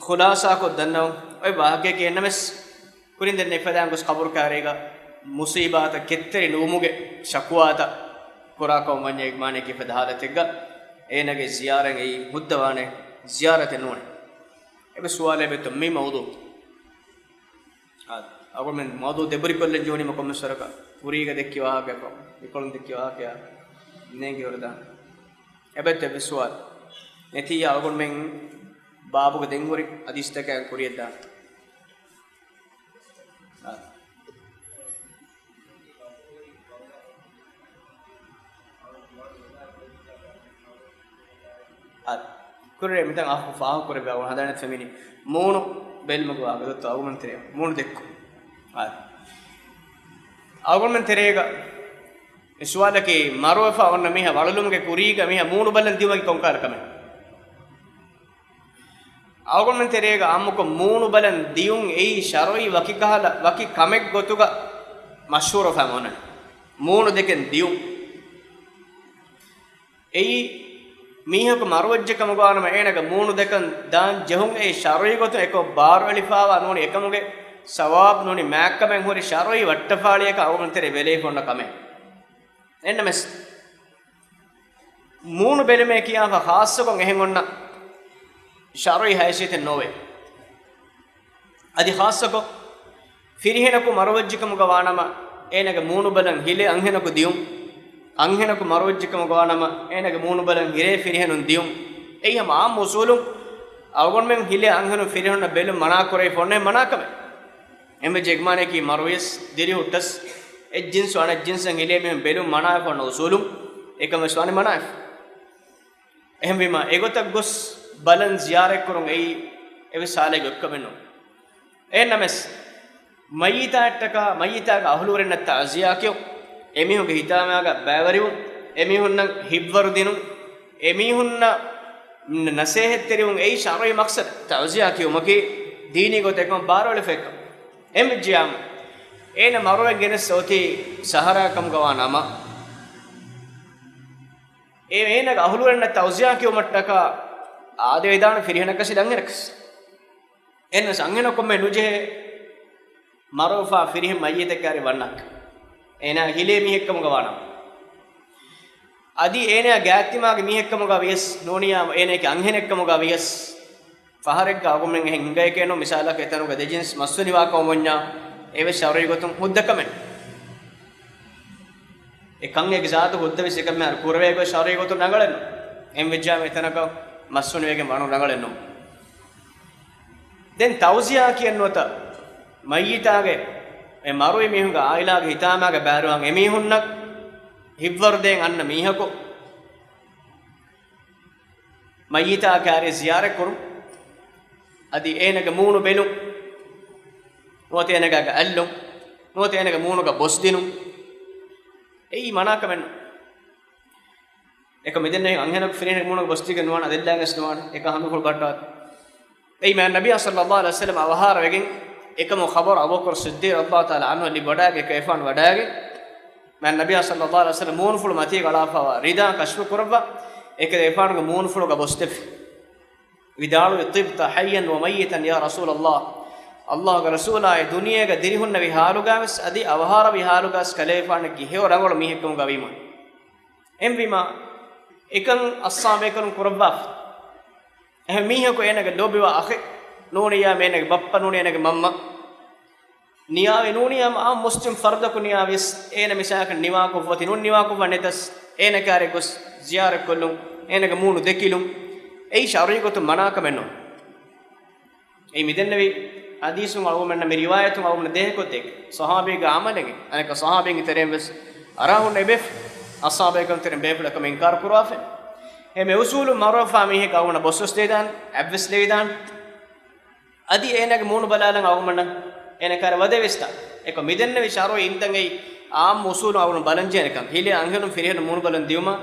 ޚުލާޞާކޮށް ދަންނަވަން އޮތް ވާހަކައަކީ އެންނަމެސް، ކުރިން ދެންނެވި ފަދައިން ގޮސް ޤަބުރު ކާރީގަ މުޞީބާތައް ކެތްތެރި ނުވުމުގެ ޝަކުވާތައް ކުރާކަމަށް ވަންޏާ އޭގެ މާނައަކީ ފަދަ ޙާލަތެއްގަ އޭނާގެ ޒިޔާރަތް އެއީ ހުއްދަވާނެ ޒިޔާރަތެއް ނޫނޭ. އެބަ ސުވާލެއް އެބައޮތްތޯ މި މައުޟޫޢު؟ އާ، އަޅުގަނޑުމެން މައުޟޫޢު ދެބަހުރިކޮށްލަން ޖެހުނީމަ ކޮންމެސް ވަރަކަށް ކުރީގަ ދެއްކި ވާހަކައަކަށް، މިކޮޅުން ދެއްކި ވާހަކައާ ނޭނގި ހުރެދާނެ. އެބައޮތްތޯ އެއްވެސް ސުވާލެއް؟ ނެތިއްޔާ އަޅުގަނޑުމެން ބާބުގެ ދެން ހުރި ޙަދީޘްތަކާ ކުރިޔަށްދާނެ. އާ. އާ. ކުރިއަށް މިތަން އަޚު ފާހަގަކުރެއްވި އަޅުގަނޑު ހަނދާނެއް ފެނިނީ. މޫނު ބެލުމުގެ ވާހަކަ ދޮއްތޯ އަޅުގަނޑުމެން ތެރެއަށް. މޫނު ދެއްކުން. އާ. އަޅުގަނޑުމެން ތެރޭގަ މި ސުވާލަކީ މަރުވެފަ އޮންނަ މީހާ ވަޅުލުމުގެ ކުރީގަ މީހާ މޫނު ބަލަން ދިޔުމަކީ ކޮންކަހަލަ ކަމެއް؟ އަޅުގަނޑުމެން ތެރޭގަ އާއްމުކޮށް މޫނު ބަލަން ދިޔުން އެއީ ޝަރުޢީ ވަކި ކަހަލަ، ވަކި ކަމެއް ގޮތުގަ މަޝްހޫރުވެފަ އޮންނަނީ. މޫނު ދެކެން ދިޔުން. އެއީ މީހަކު މަރުވެއްޖެ ކަމުގަވާނަމަ އޭނަގެ މޫނު ދެކަން ދާން ޖެހުން އެއީ ޝަރުޢީ ގޮތުން އެކޮށް ބާރުއެޅިފާވާ ނޫނީ އެކަމުގެ ސަވާބު ނޫނީ މާތްކަމެއް ހުރި ޝަރުޢީ ވައްޓަފާޅިއަކަށް އަޅުގަނޑު ތެރޭ ވެލެވިފަ އޮންނަ ކަމެއް. އެންނަމެސް މޫނު ބެލުމޭ ކިޔާފަ ޚާއްޞަކޮށް އެހެން އޮންނަ ޝަރުޢީ ހައިސިއްޔަތެއް ނޯވޭ. އަދި ޚާއްޞަކޮށް ފިރިހެނަކު މަރުވެއްޖެކަމުގަ ވާނަމަ އޭނަގެ މޫނުބަލަން ހިލޭ އަންހެނަކު ދިޔުން، އަންހެނަކު މަރުވެއްޖެކަމުގަ ވާނަމަ އޭނަގެ މޫނުބަލަން ހިރޭ ފިރިހެނުން ދިޔުން. އެއީ ހަމަ އާއްމު އުސޫލުން އަޅުގަނޑުމެން ހިލޭ އަންހެނުން ފިރިހެނުންނަށް ބެލުން މަނާކުރެވިފަ އޮންނަ މަނާކަމެއް. އެންމެ ޖެގްމާނެކީ މަރުވިޔަސް ދިރިހުއްޓަސް އެއްޖިންސު އަނެއްޖިންސަށް ހިލޭ މީހުން ބެލުން މަނާވެފަ އޮންނަ އުސޫލުން އެކަމަށް ވެސް ވާނެ މަނާވެފަ. އެހެންވީމާ، އެގޮތަށް ގޮސް ބަލަން ޒިޔާރަތްކުރުން އެއީ އެވެސް ހާލެއްގެ އޮތްކަމެއް ނޫން. އެހެންނަމަވެސް، މައްޔިތާއަށްޓަކާ މައްޔިތާގެ އަހުލުވެރިންނަށް ތަޢުޒިޔާ ކިޔުން، އެމީހުންގެ ހިތާމައިގަ ބައިވެރިވުން، އެމީހުންނަށް ހިތްވަރު ދިނުން، އެމީހުންނަށް ނަސޭހަތްތެރިވުން އެއީ ޝަރުޢީ މަޤްޞަދު. ތަޢުޒިޔާ ކިޔުމަކީ ދީނީ ގޮތެއް ކަމަށް ބާރުއެޅިފައި ކަމެއް. އެހެންވެއްޖިއްޔާމު، އޭނަ މަރުވެގެން ގެނެސް އޮތީ ސަހަރާ ކަމުގަ ވާ ނަމަ، އޭ އޭނަގެ އަހުލުވެރިންނަށް ތަޢުޒިޔާ ކިޔުމަށްޓަކާ އާދެވިދާނެ ފިރިހެނަކަސް އިން އަންހެނަކަސް. އެހެންނަމަވެސް އަންހެނަކު ކޮންމެ ނުޖެހޭ މަރުވެފާ ފިރިހެން މައްޔިތެއް ކައިރި ވަންނާކަށް. އޭނާ ހިލޭ މީހެއްކަމުގަ ވާނަމަ، އަދި އޭނާ ގާތްތިމާގެ މީހެއްކަމުގަ ވިޔަސް ނޫނިއްޔާ އޭނައަކީ އަންހެނެއްކަމުގަ ވިޔަސް، ފަހަރެއްގަ އަޅުގަނޑުމެން އެހެން ހިނގައެކޭނު، މިސާލަކަށް އެތަނުގަ ދެ ޖިންސް މައްސުނިވާކަމަށް ވަންޏާ، އެވެސް ޝަރުޢީ ގޮތުން ހުއްދަ ކަމެއް. އެކަން އޭގެ ޒާތު ހުއްދަވެސް އެކަން މިހާރު ކުރެވޭ ގޮތް ޝަރުޢީ ގޮތުން ރަނގަޅެއް ނޫން. އެހެން ވެއްޖާމަ އެތަނަކަށް މައްސުނިވެގެން ވަނުން ރަނގަޅެއް ނޫން. ދެން ތަޢުޒިޔާ ކިޔަން ނުވަތަ މައްޔިތާގެ އެ މަރުވި މީހުންގެ އާއިލާގެ ހިތާމާގެ ބައިވެރިވާން އެމީހުންނަށް ހިތްވަރުދޭން އަންނަ މީހަކު، މައްޔިތާ ކައިރި ޒިޔާރަތް ކުރުން، އަދި އޭނަގެ މޫނު ބެލުން، ނުވަތަ އޭނަގެ އަގަށް އައްލުން، ނުވަތަ އޭނަގެ މޫނުގަ ބޮސް ދިނުން. އެއީ މަނާކަމެއް ނޫން. އެކަމަކު މިދެންނެވި އަންހެނަކު ފިރިހެނެއް މޫނުގަ ބޮސްދީގެން ނުވާނެ، އަދި އައްލާންވެސް ނުވާނެ، އެކަން ހަނދުފުޅު ކައްޓާ. އެއީ މާތް ނަބިއްޔާ ޞައްލައްލާހު ޢަލައިހި ވަސައްލަމަ އަވަހާރަވެގެން، އެކަމު ޚަބަރު އަބޫބަކުރު ޞިއްދީޤް ރަޟިޔައްލާހު ތަޢާލާ ޢަންހު ލިބިވަޑައިގެން އެކަމަކު ވަޑައިގެން، މާތް ނަބިއްޔާ ޞައްލައްލާހު ޢަލައިހި ވަސައްލަމަ މޫނުފުޅު މަތީގަ އަޅާފައިވާ ރިދާ ކަޝްފު ކުރައްވާ، އެކަލޭގެފާނުގެ މޫނުފުޅުގަ ބޮސްދެއްވި. ވިދާޅުވި، "طِبْتَ حَيًّا وَمَيِّتًا يَا رَسُولَ اللَّهِ." ﷲގެ ރަސޫލާއި، ދުނިޔޭގަ ދިރިހުންނެވި ޙާލުގަވެސް އަދި އަވަހާރަވި ޙާލުގަވެސް ކަލޭގެފާނަކީ ހެޔޮ ރަނގަޅު މީހެއްކަމުގަ ވީމާ. އެހެންވީމާ، އެކަން އަޞްޙާބޭކަލުން ކުރައްވާފަ. އެހެން މީހަކު އޭނަގެ ލޯބިވާ އަޚެއް ނޫނިއްޔާ، އޭނަގެ ބައްޕަ ނޫނިއްޔާ، އޭނަގެ މަންމަ ނިޔާވެ ނޫނިއްޔާ، އާއްމު މުސްލިމް ފަރުދަކު ނިޔާވިޔަސް، އޭނަ މިސާލަކަށް ނިވާކޮށްފަ އޮތީ ނޫން، ނިވާކޮށްފަ ނެތަސް، އޭނަ ކާރި ގޮސް ޒިޔާރަތްކޮށްލުން، އޭނަގެ މޫނު ދެކިލުން، އެއީ ޝަރުޢީ ގޮތުން މަނާކަމެއް ނޫން. އެއީ މިދެންނެވި ޙަދީޘުން އަޅުގަނޑުމެންނަށް މި ރިވާޔަތުން އަޅުގަނޑު ދޭހަކޮށްދޭ ޞަޙާބީގެ ޢަމަލެއް. އަނެއްކާ ޞަޙާބީންގެ ތެރެއިން ވެސް އަރާހުން އެބޭފު، އަޞްޙާބޭކަލުން ތެރެއިން ބޭފުޅު އެކަމަށް އިންކާރު ކުރާފަ. އެހެން އުސޫލުން މަރުވެފާ މީހެއްގެ އަޅުގަނޑަށް ބޮސްވެސް ލެވިދާނެ، އަތްވެސް ލެވިދާނެ. އަދި އޭނާގެ މޫނު ބަލާލަން އަޅުގަނޑަށް އޭނަ ކާރި ވަދެވިސްތާ. އެކަމަކު މިދެންނެވި ޝަރުޢީ އިންތަން އެއީ އާއްމު އުސޫލުން އަޅުގަނޑު ބަލަންޖެހޭނެ ކަން. ހިލޭ އަންހެނުން ފިރިހެނުން މޫނުބަލަން ދިޔުމާ،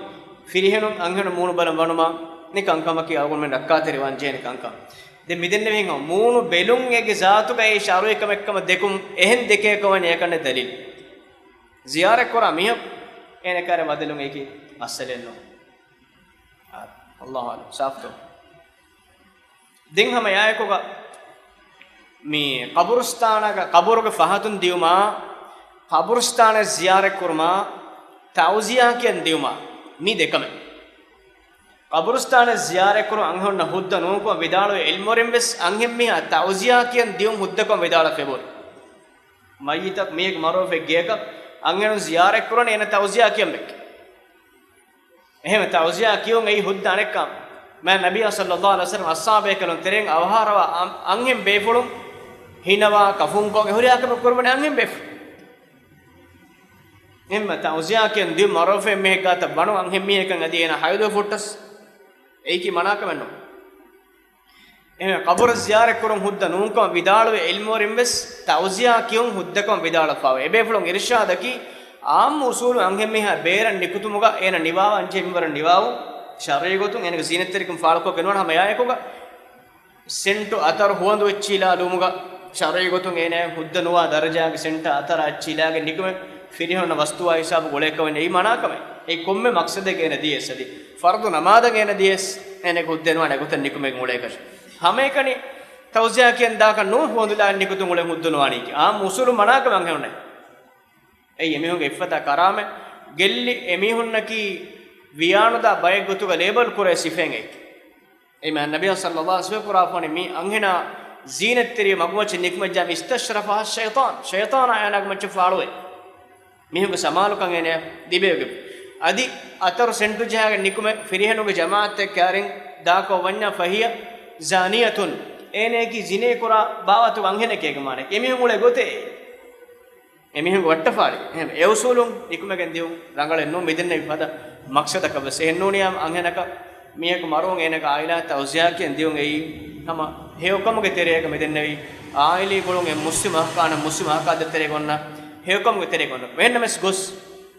ފިރިހެނުން އަންހެނުން މޫނުބަލަން ވަނުމާ، މި ކަންކަމަކީ އަޅުގަނޑުމެން ރައްކާތެރިވާން ޖެހޭނެ ކަންކަން. ދެން މިދެންނެވިހެން މޫނު ބެލުން އޭގެ ޒާތުގައި ޝަރުޢީ ކަމެއްކަމަށް ދެކުން އެހެން ދެކޭކަމަށް އެކަންނެ ދަލީލު. ޒިޔާރަތް ކުރާ މީހަކު އޭނަ ކާރި ވަދެލުން އެކި މައްސަލައެއް ނޫން. އާ، ﷲ އަޢްލަމް، ސާފުތޯ؟ ދެން ހަމަ އެއާއެކުގަ މި ޤަބުރުސްތާނަކަށް، ޤަބުރުގެ ފަހަތުން ދިޔުމާ، ޤަބުރުސްތާނަށް ޒިޔާރަތް ކުރުމާ، ތަޢުޒިޔާ ކިޔަން ދިޔުމާ، މި ދެކަމެއް. ޤަބުރުސްތާނަށް ޒިޔާރަތް ކުރުން އަންހެނުންނަށް ހުއްދަ ނޫންކަމަށް ވިދާޅުވި ޢިލްމުވެރިން ވެސް އަންހެން މީހާ ތަޢުޒިޔާ ކިޔަން ދިޔުން ހުއްދަކަމަށް ވިދާޅުވެފަ އެބަހުރި. މައްޔިތަކު މީހެއްގެ މަރުވެފަ ގެޔަކަށް އަންހެނުން ޒިޔާރަތް ކުރަނީ އޭނަ ތަޢުޒިޔާ ކިޔަން ވެއްޖެ. އެހެން ތަޢުޒިޔާ ކިޔުން އެއީ ހުއްދަ އަނެއްކާ. މާތް ނަބިއްޔާ ޞައްލައްލާހު ޢަލައިހި ވަސައްލަމަ އަޞްޙާބޭކަލުން ތެރެއިން އަވަހާރަވާ އަން-، އަންހެން ބޭފުޅުން ހިނަވާ، ކަފުންކޮށް، އެ ހުރިހާ ކަމެއް ކުރައްވަނީ އަންހެން ބޭފުޅުން. އެހެންމަ ތަޢުޒިޔާ ކިޔަން ދިޔުން މަރުވެފަ މީހެއް ގާތަށް ވަނުން އަންހެން މީހަކަށް އަދި އޭނާ ޙައިޟުވެފަ ހުއްޓަސް އެއީކީ މަނާކަމެއް ނޫން. އެހެން ޤަބުރަށް ޒިޔާރަތް ކުރުން ހުއްދަ ނޫންކަމަށް ވިދާޅުވި ޢިލްމުވެރިން ވެސް ތަޢުޒިޔާ ކިޔުން ހުއްދަކަމަށް ވިދާޅުވެފައިވޭ. އެބޭފުޅުން އިރުޝާދަކީ ޢާއްމު އުޞޫލު އަންހެންމީހާ ބޭރަށް ނިކުތުމުގަ އޭނަ ނިވާވާންޖެހޭ މިންވަރަށް ނިވާވުން، ޝަރުޢީ ގޮތުން އޭނަގެ ޒީނަތްތެރިކަން ފާޅުކޮށްގެން ނުވާނެ ހަމަ އެއާއެކުގަ ސެންޓު އަތަރު ހުވަނދު އެއްޗިލާލުމުގަ ޝަރުޢީ ގޮތުން އޭނަ ހުއްދަ ނުވާ ދަރަޖާގެ ސެންޓާ އަތަރާ އެއްޗިލާގެން ނިކުމެ ފިރިހެނުންނަށް ވަސްތުވާ ހިސާބު ގުޅޭކަމެއް ނެތް. އެއީ މަނާކަމެއް. އެއީ ކޮންމެ މަޤްޞަދެއްގަ އޭނަ ދިޔަސް އަދި ފަރުޟު ނަމާދަށް އޭނަ ދިޔަސް އޭނައަކަށް ހުއްދަ ނުވާނެ ގޮތަށް ނިކުމެގެން އުޅޭކަށް. ހަމައެކަނި ތައުޒިޔާ ކިޔަން ދާކަށް ނޫން ހުވަނދުލާ ނިކުތުން އުޅެން ހުއްދަ ނުވާނީކީ. އާ މުސުލު މަނާކަމަށް އަންހެނުންނެ. އެއީ އެމީހުންގެ އިއްފަތާ ކަރާމަތް. ގެއްލި އެމީހުންނަކީ ވިޔާނުދާ ބައެއް ގޮތުގަ ލޭބަލް ކުރޭ ސިފައެއް އެއީ. އެއީ މާތް ނަބިއްޔާ ޞައްލައްލާހު ޢަލައިހި ވަސައްލަމަ ސިފަކުރާފަވަނީ މި އަންހެނާ ޒީނަތްތެރި މަގުމައްޗަށް ނިކުމެއްޖާ އިސްތަޝްރަފަހައް ޝައިޠާން. ޝައިޠާނާ އޭނާގެ މައްޗަށް ފާޅުވޭ. މީހުންގެ ސަމާލުކަން އޭނަޔަށް ލިބޭވެގެން. އަދި އަތަރު ސެންޓު ޖަހާގެން ނިކުމެ ފިރިހެނުންގެ ޖަމާޢަތެއް ކާރިން ދާކޮށް ވަންޏާ ފަހިޔަ ޒާނިޔަތުން. އޭނައަކީ ޒިނޭ ކުރާ ބާވަތުގެ އަންހެނެކޭ އޭގެ މާނަ. އެމީހުން އުޅޭ ގޮތޭ. އެމީހުންގެ ވައްޓަފާޅި. އެހެން އެއުސޫލުން ނިކުމެގެން ދިޔުން ރަނގަޅެއް ނޫން މިދެންނެވި ފަދަ މަޤްޞަދަކަށް ވެސް. އެހެން ނޫނިއްޔާ އަންހެނަކަށް މީހަކު މަރުވުން އޭނަގެ ޢާއިލާއަށް ތައުޒިޔާ ކިޔަން ދިޔުން އެއީ ހަމަ ހެޔޮކަމުގެ ތެރެއަކަށް މިދެންނެވީ. ޢާއިލީ ގުޅުން އެ މުސްލިމް އަހަކާނަށް މުސްލިމް އަހަކާތައް ތެރޭގަ އޮންނަ ހެޔޮކަމުގެ ތެރޭގަ އޮންނަ. އެހެންނަމަވެސް ގޮސް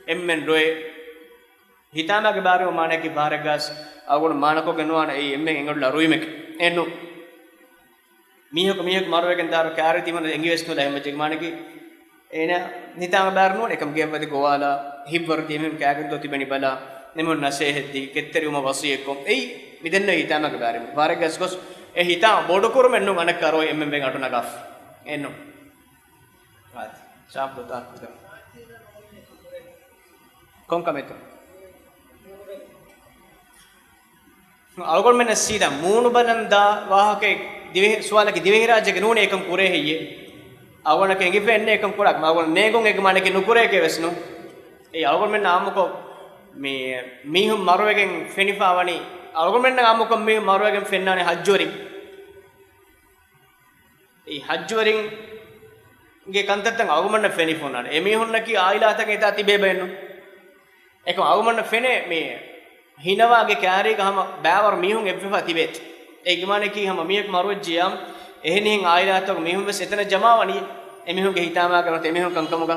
އެންމެން ރޮއެ ހިތާމައިގެ ބާރު މާނައަކީ ފަހަރެއްގަސް އަޅުގަނޑު މާނަކޮށްގެން ނުވާނެ އެއީ އެންމެން އެނގުން ރުއިމެކެ. އެއްނު. މީހަކު މީހަކު މަރުވެގެން ދާއިރު ކާރި ތިމަން އެނގިވެސް ނުލާ އެހެން މައްޗަކީ މާނައަކީ އޭނަ ހިތާމަ ބާރު ނޫން އެކަމް ގެއްވަދި ގޮވާލާ ހިތްވަރު ތިމެން ކާގެންތޯ ތިބެނީ ބަލާ ނިމުން ނަސޭހަތްދީ ކެތްތެރިވުމަށް ވަސިއްޔަތްކޮށް އެއީ މިދެންނެވި ހިތާމައިގެ ބާރު. ފަހަރެއްގަސް ގޮސް އެ ހިތާމަ ބޮޑުކުރުމެއް ނޫން އަނެއްކާ ރޮއެ އެންމެން ވެގެން އަޑު ނަގާފަ. އެއްނު. ކޮންކަމެއްތޯ؟ އަޅުގަނޑުމެންނަށް ސީދާ މޫނު ބަލަން ދާ ވާހަކައެއް ދިވެހި، ސުވާލަކީ ދިވެހިރާއްޖޭގަ ނޫނޭ އެކަން ކުރޭ ހެއްޔޭ؟ އަޅުގަނޑަކަށް އެނގިފައެއް ނެތް އެކަން ކުރާކަށް. އަޅުގަނޑު ނޭނގުން އޭގެ މާނައަކީ ނުކުރޭކޭ ވެސް ނޫން. އެއީ އަޅުގަނޑުމެންނަށް އާއްމުކޮށް މި، މީހުން މަރުވެގެން ފެނިފަ ވަނީ، އަޅުގަނޑުމެންނަށް އާއްމުކޮށް މީހުން މަރުވެގެން ފެންނާނެ ހައްޖުވެރިން. އެއީ ހައްޖުވެރިންގެ ކަންތައްތައް އަޅުގަނޑުމެންނަށް ފެނިފަ އޮންނާނެ. އެމީހުންނަކީ އާއިލާތަކެއް އެތާ ތިބޭ ބައެއްނު. އެކަމް އަޅުގަނޑުމެންނަށް ފެނޭ މި ހިނަވާގެ ކާރީގަ ހަމަ ބައިވަރު މީހުން އެއްވެފަ ތިބޭތި. އޭގެ މާނައަކީ ހަމަ މީހަކު މަރުވެއްޖިޔާ އެހެނިހެން އާއިލާތަކު މީހުން ވެސް އެތަނަށް ޖަމާވަނީ އެމީހުންގެ ހިތާމައިގަ ނުވަތަ އެމީހުން ކަންކަމުގަ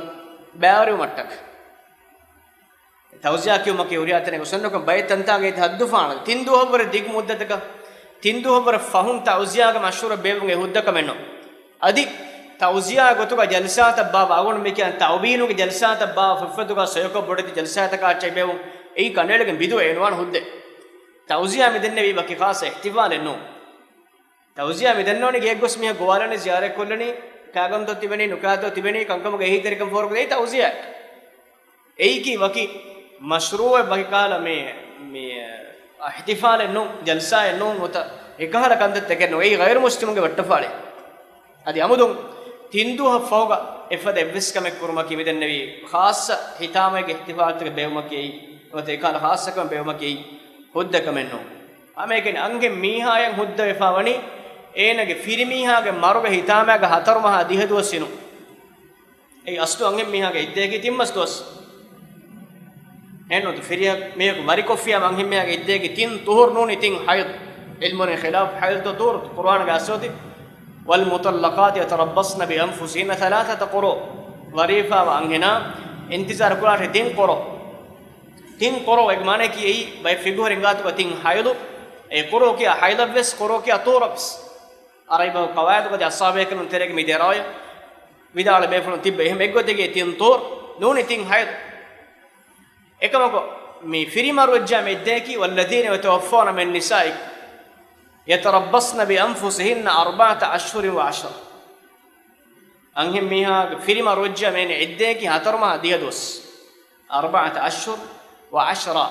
ބައިވަރުވުމަށްޓަކަ. ތައުޒިޔާ ކިޔުމަކީ ހުރިހާ ތަނެއް ގޮސްނުކަން ބައެއް ތަންތާނގެ އެތި ހައްދުފާނަށް ތިން ދުވަހަށްވުރެ ދިގު މުއްދަތަކަށް ތިން ދުވަހަށްވުރެ ފަހުން ތައުޒިޔާގެ މަޝްވަރާ ބޭއްވުން އެ ހުއްދަ ކަމެއް ނޫން. އަދި ތައުޒިޔާ ގޮތުގަ ޖަލްސާތައް ބާއްވާ އަޅުގަނޑު މި ކިޔަން ތައުބީނުގެ ޖަލްސާތައް ބާއްވާ ފުށްފަތުގަ ސޮއިކޮށް ބޮޑެތި ޖަލްސާތަކާ އެއްޗެއް ބޭއްވުން އެއީ ކަނޑައެޅިގެން ބިދުޢަ އެއް ނުވާނެ ހުއްދަ. ތައުޒިޔާ މި ދެންނެވީ ވަކި ޚާއްޞަ އިޙްތިފާލެއް ނޫން. ތައުޒިޔާ މި ދެންނެވުނީ ގެއަށް ގޮސް މީހާ ގޮވާލަނީ ޒިޔާރަތް ކޮށްލަނީ ކާގަންތޯ ތިބެނީ ނުކާތޯ ތިބެނީ ކަންކަމުގެ އެހީތެރިކަން ފޯރުކޮށްދޭ ތައުޒިޔާ. އެއީކީ ވަކި މަޝްރޫޢެއް ވަކި ކަހަލަ މި، މި އިޙްތިފާލެއް ނޫން، ޖަލްސާއެއް ނޫން ނުވަތަ އެކަހަލަ ކަންތައްތަކެއް ނޫން. އެއީ ޣައިރު މުސްލިމުންގެ ވައްޓަފާޅެއް. އަދި އަމުދުން ތިން ދުވަހަށް ފަހުގަ އެފަދަ އެއްވެސް ކަމެއް ކުރުމަކީ މިދެންނެވީ ޚާއްޞަ ހިތާމައިގެ އިޙްތިފާލުތަކެއް ބޭއްވުމަކީ އެއީ، ނުވަތަ އެކަހަލަ ޚާއްޞަ ކަމެއް ބޭއްވުމަކީ އެއީ ހުއްދަ ކަމެއް ނޫން. ހަމައެކަނި އަންހެން މީހާޔަށް ހުއްދަ ވެފަ ވަނީ އޭނަގެ ފިރިމީހާގެ މަރުގެ ހިތާމައިގަ ހަތަރު މަހާ ދިހަ ދުވަސް އިނުން. އެއީ އަސްލު އަންހެން މީހާގެ އިއްދަޔަކީ ތިން މަސް ދުވަސް. އެހެން ނުވަތަ ފިރިހެން މީހަކު ވަރިކޮށްފިއްޔާ އަންހެން މީހާގެ އިއްދަޔަކީ ތިން ޠުހުރު ނޫނީ ތިން ޙައިޟް. ޢިލްމުވެރިން ޚިލާފު ޙައިޟްތޯ ޠުހުރުތޯ ޤުރުއާނުގަ އައިސްފަ އޮތީ، "والمطلقات يتربصن بأنفسهن ثلاثة قروء." ވަރިވެފަވާ އަންހެނާ އިންތިޒާރު ކުރާށޭ ތިން ޤުރޫ. ތިން ޤުރޫ އޭގެ މާނައަކީ އެއީ ބައެއް ފިޤުހުވެރިން ގާތުގަ ތިން ޙައިޟު. އެ ޤުރޫ ކިޔާ ޙައިޟަށްވެސް، ޤުރޫ ކިޔާ ޠުހުރަށްވެސް. ޢަރަބި ބަހުގެ ޤަވާޢިދުގަ އަދި އަޞްޙާބު ބޭކަލުން ތެރޭގަ މި ދެރަވަޔަށް ވިދާޅުވި ބޭފުޅުން ތިއްބެވި. އެހެން އެއްގޮތަކީ ތިން ޠުހުރު ނޫނީ ތިން ޙައިޟު. އެކަމަކު މި ފިރިމަރުވެއްޖާ މި އިއްދަޔަކީ، "والذين يتوفون من نسائكم يتربصن بأنفسهن أربعة أشهر وعشرا." އަންހެން މީހާގެ ފިރިމަރުވެއްޖާ މި އިއްދަޔަކީ ހަތަރު މަހާ ދިހަ ދުވަސް. أربعة أشهر وعشرا.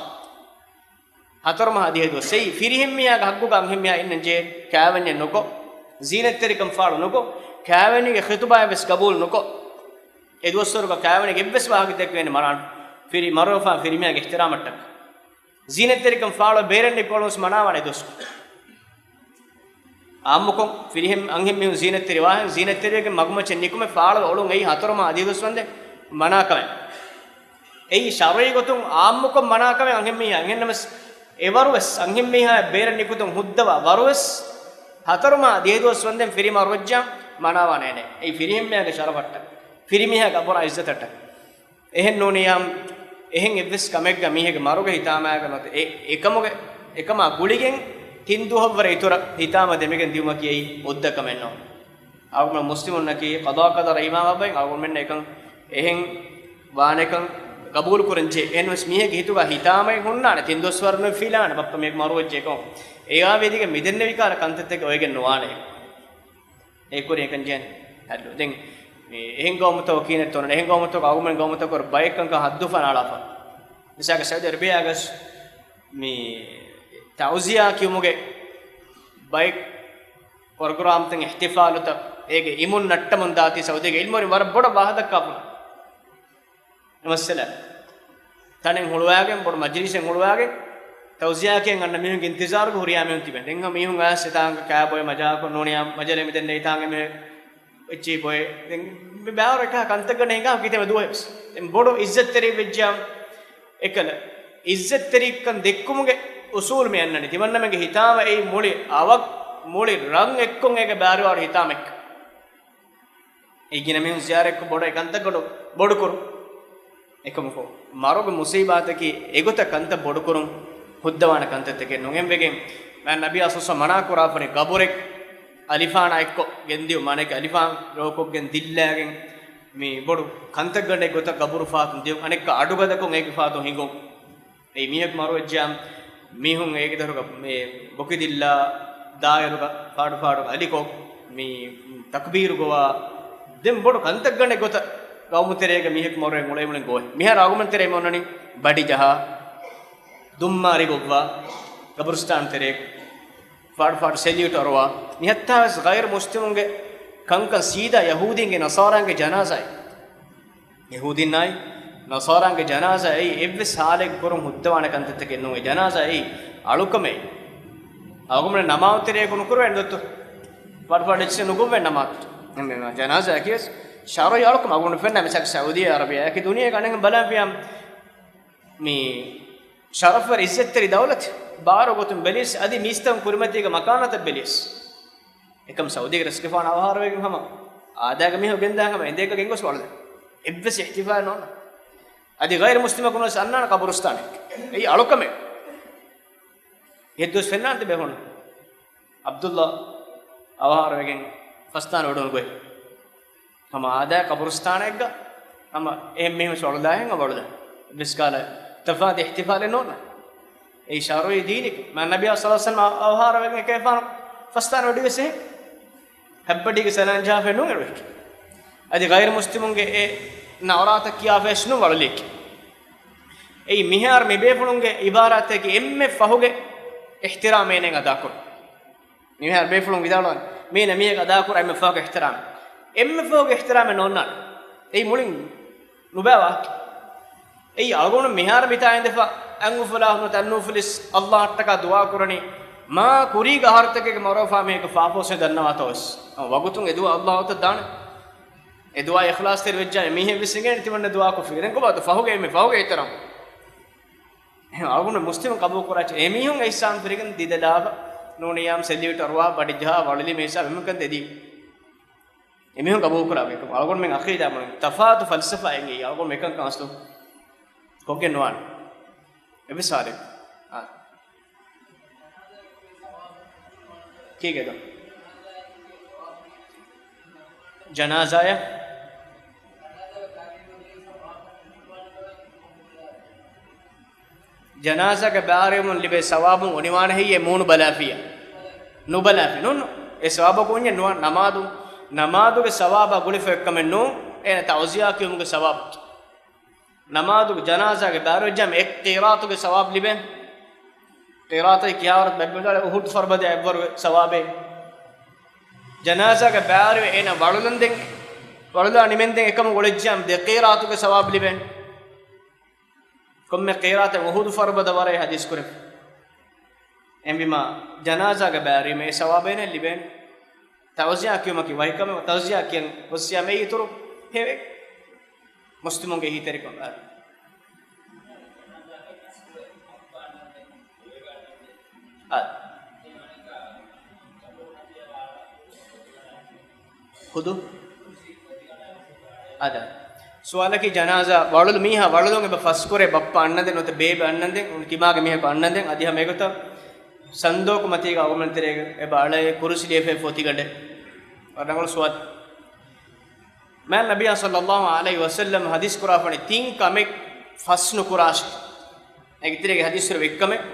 ހަތަރު މަހާ ދިހަ ދުވަސް. އެއީ ފިރިހެން މީހާގެ ޙައްޤުގަ އަންހެން މީހާ އިންނަން ޖެހޭ ކާވެންޏެއް ނުކޮށް، ޒީނަތްތެރިކަން ފާޅު ނުކޮށް، ކާވެނީގެ ޚިޠުބާއެއް ވެސް ޤަބޫލު ނުކޮށް، އެ ދުވަސްވަރުގަ ކާވެނީގެ އެއްވެސް ވާހަކަ ދެއްކެވޭނެ މަނާން. ފިރި މަރުވެފާ ފިރިމީހާގެ އިޙްތިރާމަށްޓަކަ. ޒީނަތްތެރިކަން ފާޅު ބޭރެއް ނިކުޅުން ވެސް މަނާވާނެ އެ ދުވަސް. އާއްމުކޮށް، ފިރިހެން އަންހެން މީހުން ޒީނަތްތެރި ވާހެން، ޒީނަތްތެރިވެގެން މަގުމައްޗަށް ނިކުމެ ފާޅުވެ އުޅުން އެއީ ހަތަރު މަހާ ދިހަ ދުވަސް ވަންދެން މަނާ ކަމެއް. އެއީ ޝަރުޢީ ގޮތުން އާއްމުކޮށް މަނާ ކަމެއް އަންހެން މީހާ. އެހެންނަމަވެސް އެވަރުވެސް އަންހެން މީހާ ބޭރަށް ނިކުތުން ހުއްދަވާ ވަރުވެސް ހަތަރު މަހާ ދިހަ ދުވަސް ވަންދެން ފިރި މަރުވެއްޖާ މަނާވާނެ އޭނަ. އެއީ ފިރިހެން މީހާގެ ޝަރަފަށްޓަކަ، ފިރިމީހާގެ އަބުރާ އިއްޒަތަށްޓަކަ. އެހެން ނޫނިއްޔާ، އެހެން އެއްވެސް ކަމެއްގަ މީހެއްގެ މަރުގެ ހިތާމައިގަ ނުވަތަ އެ، އެކަމުގެ، އެކަމާ ގުޅިގެން ތިން ދުވަހަށްވުރެ އިތުރަށް ހިތާމަ ދެމިގެން ދިޔުމަކީ އެއީ ހުއްދަ ކަމެއް ނޫން. އަޅުގަނޑު މުސްލިމުންނަކީ ޤަޟާ ޤަދަރަށް އީމާންވާ ބައެއް، އަޅުގަނޑުމެންނަށް އެކަން އެހެން ވާނެކަން ގަބޫލު ކުރަންޖެހޭ. އެހެންވެސް މީހެއްގެ ހިތުގަ ހިތާމައެއް ހުންނާނެ، ތިން ދުވަސްވަރު ނުފިލާނެ، ބައްޕަ މީހަކު މަރުވެއްޖެ ކޮށް. އެއާ ވެދިގެން މިދެންނެވި ކަހަލަ ކަންތައްތަކެއް އޮވެގެން ނުވާނެ. އެ ކުރި އެކަން ޖެހޭނެ ހައްލު. ދެން މި އެހެން ގައުމުތަކު ކީނެއްތޯ ނަން، އެހެން ގައުމުތަކު އަޅުގަނޑުމެން ގައުމުތަކު ބައެއް ކަންކަން ހައްދު ފަނާޅާފަ. މިސާލަކަށް ސައުދި އަރަބިއާގަސް މި ތައުޒިޔާ ކިޔުމުގެ ބައެއް ޕްރޮގްރާމްތައް، އިޙްތިފާލުތައް، އޭގެ އިމުން ނައްޓަމުން ދާތީ ސައުދީގެ އިލްމުވެރިން ވަރަށް ބޮޑަށް ވާހަކަ ދައްކާފަ. މައްސަލަ ތަނެއް ހުޅުވާގެން، ބޮޑު މަޖިލީސެއް ހުޅުވާގެން، ތައުޒިޔާ ކިޔަން އަންނަ މީހުންގެ އިންތިޒާރުގަ ހުރިހާ މީހުން ތިބެން. ދެން ހަމަ މީހުން އައިސް އެތާނގަ ކާބޮއެ މަޖާކޮށް ނޫނިޔާ މަޖަލެ މިދެންނެ އެތާނގެ މެ އެއްޗި ބޮއެ. ދެން މި ބާރު އެކާ ކަންތައްގަނޑެ ހިނގާ ކިތައް ދުވަހެއް ވެސް. ދެން ބޮޑު އިއްޒަތްތެރި ވެއްޖާ އެކަލަ އިއްޒަތްތެރިކަން ދެއްކުމުގެ އުސޫލު މި އަންނަނީ. ތިމަންނަމެންގެ ހިތާމަ އެއީ މުޅި އަވަށް، މުޅި ރަން އެއްކޮށް އޭގެ ބާރުވާރު ހިތާމައެއް. އެ ގިނަ މީހުން ޒިޔާރަތްކޮށް ބޮޑު އެ ކަންތައްގަނޑު ބޮޑުކުރު. އެކަމަކު، މަރުގެ މުސީބާތަކީ އެގޮތަށް ކަންތައް ބޮޑުކުރުން ހުއްދަވާނެ ކަންތައްތަކެއް ނޫން. އެހެންވެގެން، މާތް ނަބިއްޔާ ޞައްލައްލާހު ޢަލައިހި ވަސައްލަމަ މަނާ ކުރާފަނި ގަބުރެއް އަލިފާނާ އެއްކޮށް ގެންދިއު، މާނައަކީ އަލިފާން ރޯކޮށްގެން ދިއްލާގެން، މި ބޮޑު ކަންތައްގަނޑެއް ގޮތަށް ގަބުރު ފަހަތުން ދިއުން، އަނެއްކާ އަޑުގަދަކޮށް އޭގެ ފަހަތުން ހިނގުން. އެއީ މީހަކު މަރުވެއްޖާ، މީހުން އޭގެ ދަށުގަ މި ބޮކި ދިއްލާ، ދާއިރުގަ ފާޑު ފާޑުގަ އަލިކޮށް، މި ތަކްބީރު ގޮވާ، ދެން ބޮޑު ކަންތައްގަނޑެއް ގޮތަށް ގައުމު ތެރޭގަ މީހަކު މަރުވެ އުޅެމުޅެން ގޮވޭ. މިހާރު އަޅުގަނޑުމެން ތެރޭ އޮންނަނީ ބަޑި ޖަހާ، ދުންމާ ރިބޮއްވާ، ގަބުރުސްތާން ތެރޭ ފާޑު ފާޑު ސެލިއުޓް އަރުވާ، މިހައްތާ ވެސް ޣައިރު މުސްލިމުންގެ ކަންކަން ސީދާ ޔަހޫދީންގެ ނަޞާރާންގެ ޖަނާޒާއެއް. ޔަހޫދީންނާއި ނަޞާރާންގެ ޖަނާޒާ އެއީ އެއްވެސް ހާލެއްގެ ކުރުން ހުއްދަވާނެ ކަންތައްތަކެއް ނޫން. އެ ޖަނާޒާ އެއީ އަޅުކަމެއް. އަޅުގަނޑުމެން ނަމާދު ތެރޭގަ ނުކުރެވޭނެ ދޮއްތު. ފާޑު ފާޑު އެއްޗެއް ނުގޮއްވޭ ނަމާދު. އެ ޖަނާޒާއަކީ ވެސް ޝަރުޢީ އަޅުކަމެއް. އަޅުގަނޑު ފެންނަ މިސާލަކަށް ސައުދީ އަރަބިއާއަކީ ދުނިޔޭގަ އަނެއްހެން ބަލާފިޔާ މި ޝަރަފްވެރި އިއްޒަތްތެރި ދައުލަތެއް. ބާރު ގޮތުން ބެލިޔަސް އަދި މީސްތަކުން ކުރިމަތީގެ މަކާނާތައް ބެލިޔަސް. އެކަމް ސައުދީގެ ރަސްގެފާނު އަވަހާރަވެގެން ހަމަ އާދައިގެ މީހުން ގެންދާ ހަމަ އެނދޭގަ ގެންގޮސް ވަޅުލަން. އެއްވެސް އިޙްތިފާލެއް ނޯންނާނެ. އަދި ޣައިރު މުސްލިމަކުން ވެސް އަންނާނެ ޤަބުރުސްތާނެއް. އެއީ އަޅުކަމެއް. އެއްދުވަސް ފެންނާނެ ތިބޭފުޅުން. ޢަބްދުﷲ އަވަހާރަވެގެން ފަސްދާނެ ވަޑުނު ގޮތް. ހަމަ އާދައިގެ ޤަބުރުސްތާނެއްގަ ހަމަ އެހެން މީހުން ވެސް ވަޅުލާހެން ވަޅުލަން. އެއްވެސް ކަހަލަ ތަފާތު އިޙްތިފާލެއް ނޯންނާނެ. އެއީ ޝަރުޢީ ދީނެއް. މާތް ނަބިއްޔާ ޞައްލައްލާހު ޢަލައިހި ވަސައްލަމަ އަވަހާރަވެގެން އެކަލޭގެފާނު ފަސްދާނެ ވަޑީވެސް އެހެން. ހައްބަޑީގެ ސަލާން ޖަހާފައެއް ނޫން އެޅުއްވިއްޔެ. އަދި ޣައިރު މުސްލިމުންގެ އެ ނަޢުރާތައް ކިޔާފައެއް ނޫން ވަޅުލިއްޔެ. އެއީ މިހާރު މި ބޭފުޅުންގެ ޢިބާރާތަކީ އެންމެ ފަހުގެ އިޙްތިރާމް އޭނައަށް އަދާކުރުން. މިހާރު ބޭފުޅުން ވިދާޅުވާނެ، މީނަ މީހަކަށް އަދާކުރާ އެންމެ ފަހުގެ އިޙްތިރާމް. އެންމެ ފަހުގެ އިޙްތިރާމެއް ނޯންނާނެ. އެއީ މުޅިން ނުބައި ވާހަކަ. އެއީ އަޅުގަނޑު މިހާރު މިތާ އިނދެފަ އަންއުފުލާ ނުތަންއުފުލިސް ﷲ އަށްޓަކާ ދުޢާ ކުރަނީ، މާ ކުރީގެ އަހަރުތަކެއްގެ މަރޯފާ މީހަކަށް ފާފަ ހުސްނެ ދަންނަވާތޯ ވެސް. ވަގުތުން އެ ދުޢާ ﷲ އަށް ދާނެ. އެ ދުޢާ އިޚްލާޞްތެރި ވެއްޖާ އެ މީހެއް ވެސް އިނގޭނެ ތިމަންނަ ދުޢާކޮށްފި. ދެން ކޮބާތޯ ފަހުގެ އެންމެ ފަހުގެ އިޙްތިރާމް. އެހެން އަޅުގަނޑު މުސްލިމު ޤަބޫލުކުރާ އެ މީހުން އިޙްސާން ފިރިގެން ދިދަލާފަ ނޫނިޔާމް ސެލިއުޓް އަރުވާ ބަޑިޖަހާ ވަޅުލި މޭސާ މެމެންކަން ދެދީ. އެމީހުން ޤަބޫލުކުރާ ބޭކަމަށް އަޅުގަނޑުމެން ޢަޤީދާ މުޅިން ތަފާތު ފަލްސަފާއެއް އެއީ. އަޅުގަނޑު އެކަންކަން އަސްލު ކޮށްގެން ނުވާނެ. އެއްވެސް ހާލެއް. އާ. ކީކޭތޯ؟ ޖަނާޒާއަށް ޖަނާޒާގެ ބައިވެރިވުމުން ލިބޭ ސަވާބު އޮނިވާނެ ހެއްޔޭ މޫނު ބަލާފިއްޔާ؟ ނުބަލާފި. ނޫން. އެ ސަވާބަކު އޮންޏެއް ނުވާ. ނަމާދު، ނަމާދުގެ ސަވާބާ ގުޅިފަ އެއްކަމެއް ނޫން. އޭނަ ތަޢުޒިޔާ ކިޔުމުގެ ސަވާބަކީ. ނަމާދުގެ ޖަނާޒާގެ ބައިވެރިވެއްޖާމަ އެއް ޤިރާޠުގެ ސަވާބު ލިބޭނެ. ޤިރާޠަކީ ކިހާވަރަށް ބައްޕަ މިދާޅު އުޙުދު ފަރުބަދައާ އެއްވަރުގެ ސަވާބޭ. ޖަނާޒާގެ ބައިވެރިވެ އޭނަ ވަޅުލަންދެން، ވަޅުލާ ނިމެންދެން އެކަމު ގުޅިއްޖާމަ ދެ ޤިރާޠުގެ ސަވާބު ލިބޭނެ. ކޮންމެ ޤިރާޠެއް އުޙުދު ފަރުބަދަ ވަރަށް ޙަދީޘް ކުރެވި. އެހެންވީމާ، ޖަނާޒާގެ ބައިވެރިވީމަ އެ ސަވާބޭނެ ލިބޭނެ. ތަޢުޒިޔާ ކިޔުމަކީ ވަކި ކަމެއް، ތަޢުޒިޔާ ކިޔަން ގޮސްޔާމަ އެއީ އިތުރު ހެޔޮ. މުސްލިމުންގެ އެހީތެރިކަން. އާ. ޚުދު. އާދެ. ސުވާލަކީ ޖަނާޒާ ވަޅުލު މީހާ ވަޅުލުން އެބަ ފަސްކުރޭ ބައްޕަ އަންނަންދެން ނުވަތަ ބޭބެ އަންނަންދެން ތިމާގެ މީހަކު އަންނަންދެން އަދި ހަމަ އެގޮތަށް ސަންދޫޤު މަތީގަ އަޅުގަނޑުމެން ތެރޭގަ އެބަ އަޅައޭ ކުރުސި ލިޔެފައި ފޮތިގަނޑެއް. ވަރަށް ރަނގަޅު ސުވާލެއް. މާތް ނަބިއްޔާ ޞައްލައްލާހު ޢަލައިހި ވަސައްލަމް ޙަދީޘް ކުރާފަނި ތިން ކަމެއް ފަސް ނުކުރާށޭ. އޭގެ ތެރޭގައި ޙަދީޘްފުޅު އެއްކަމެއް،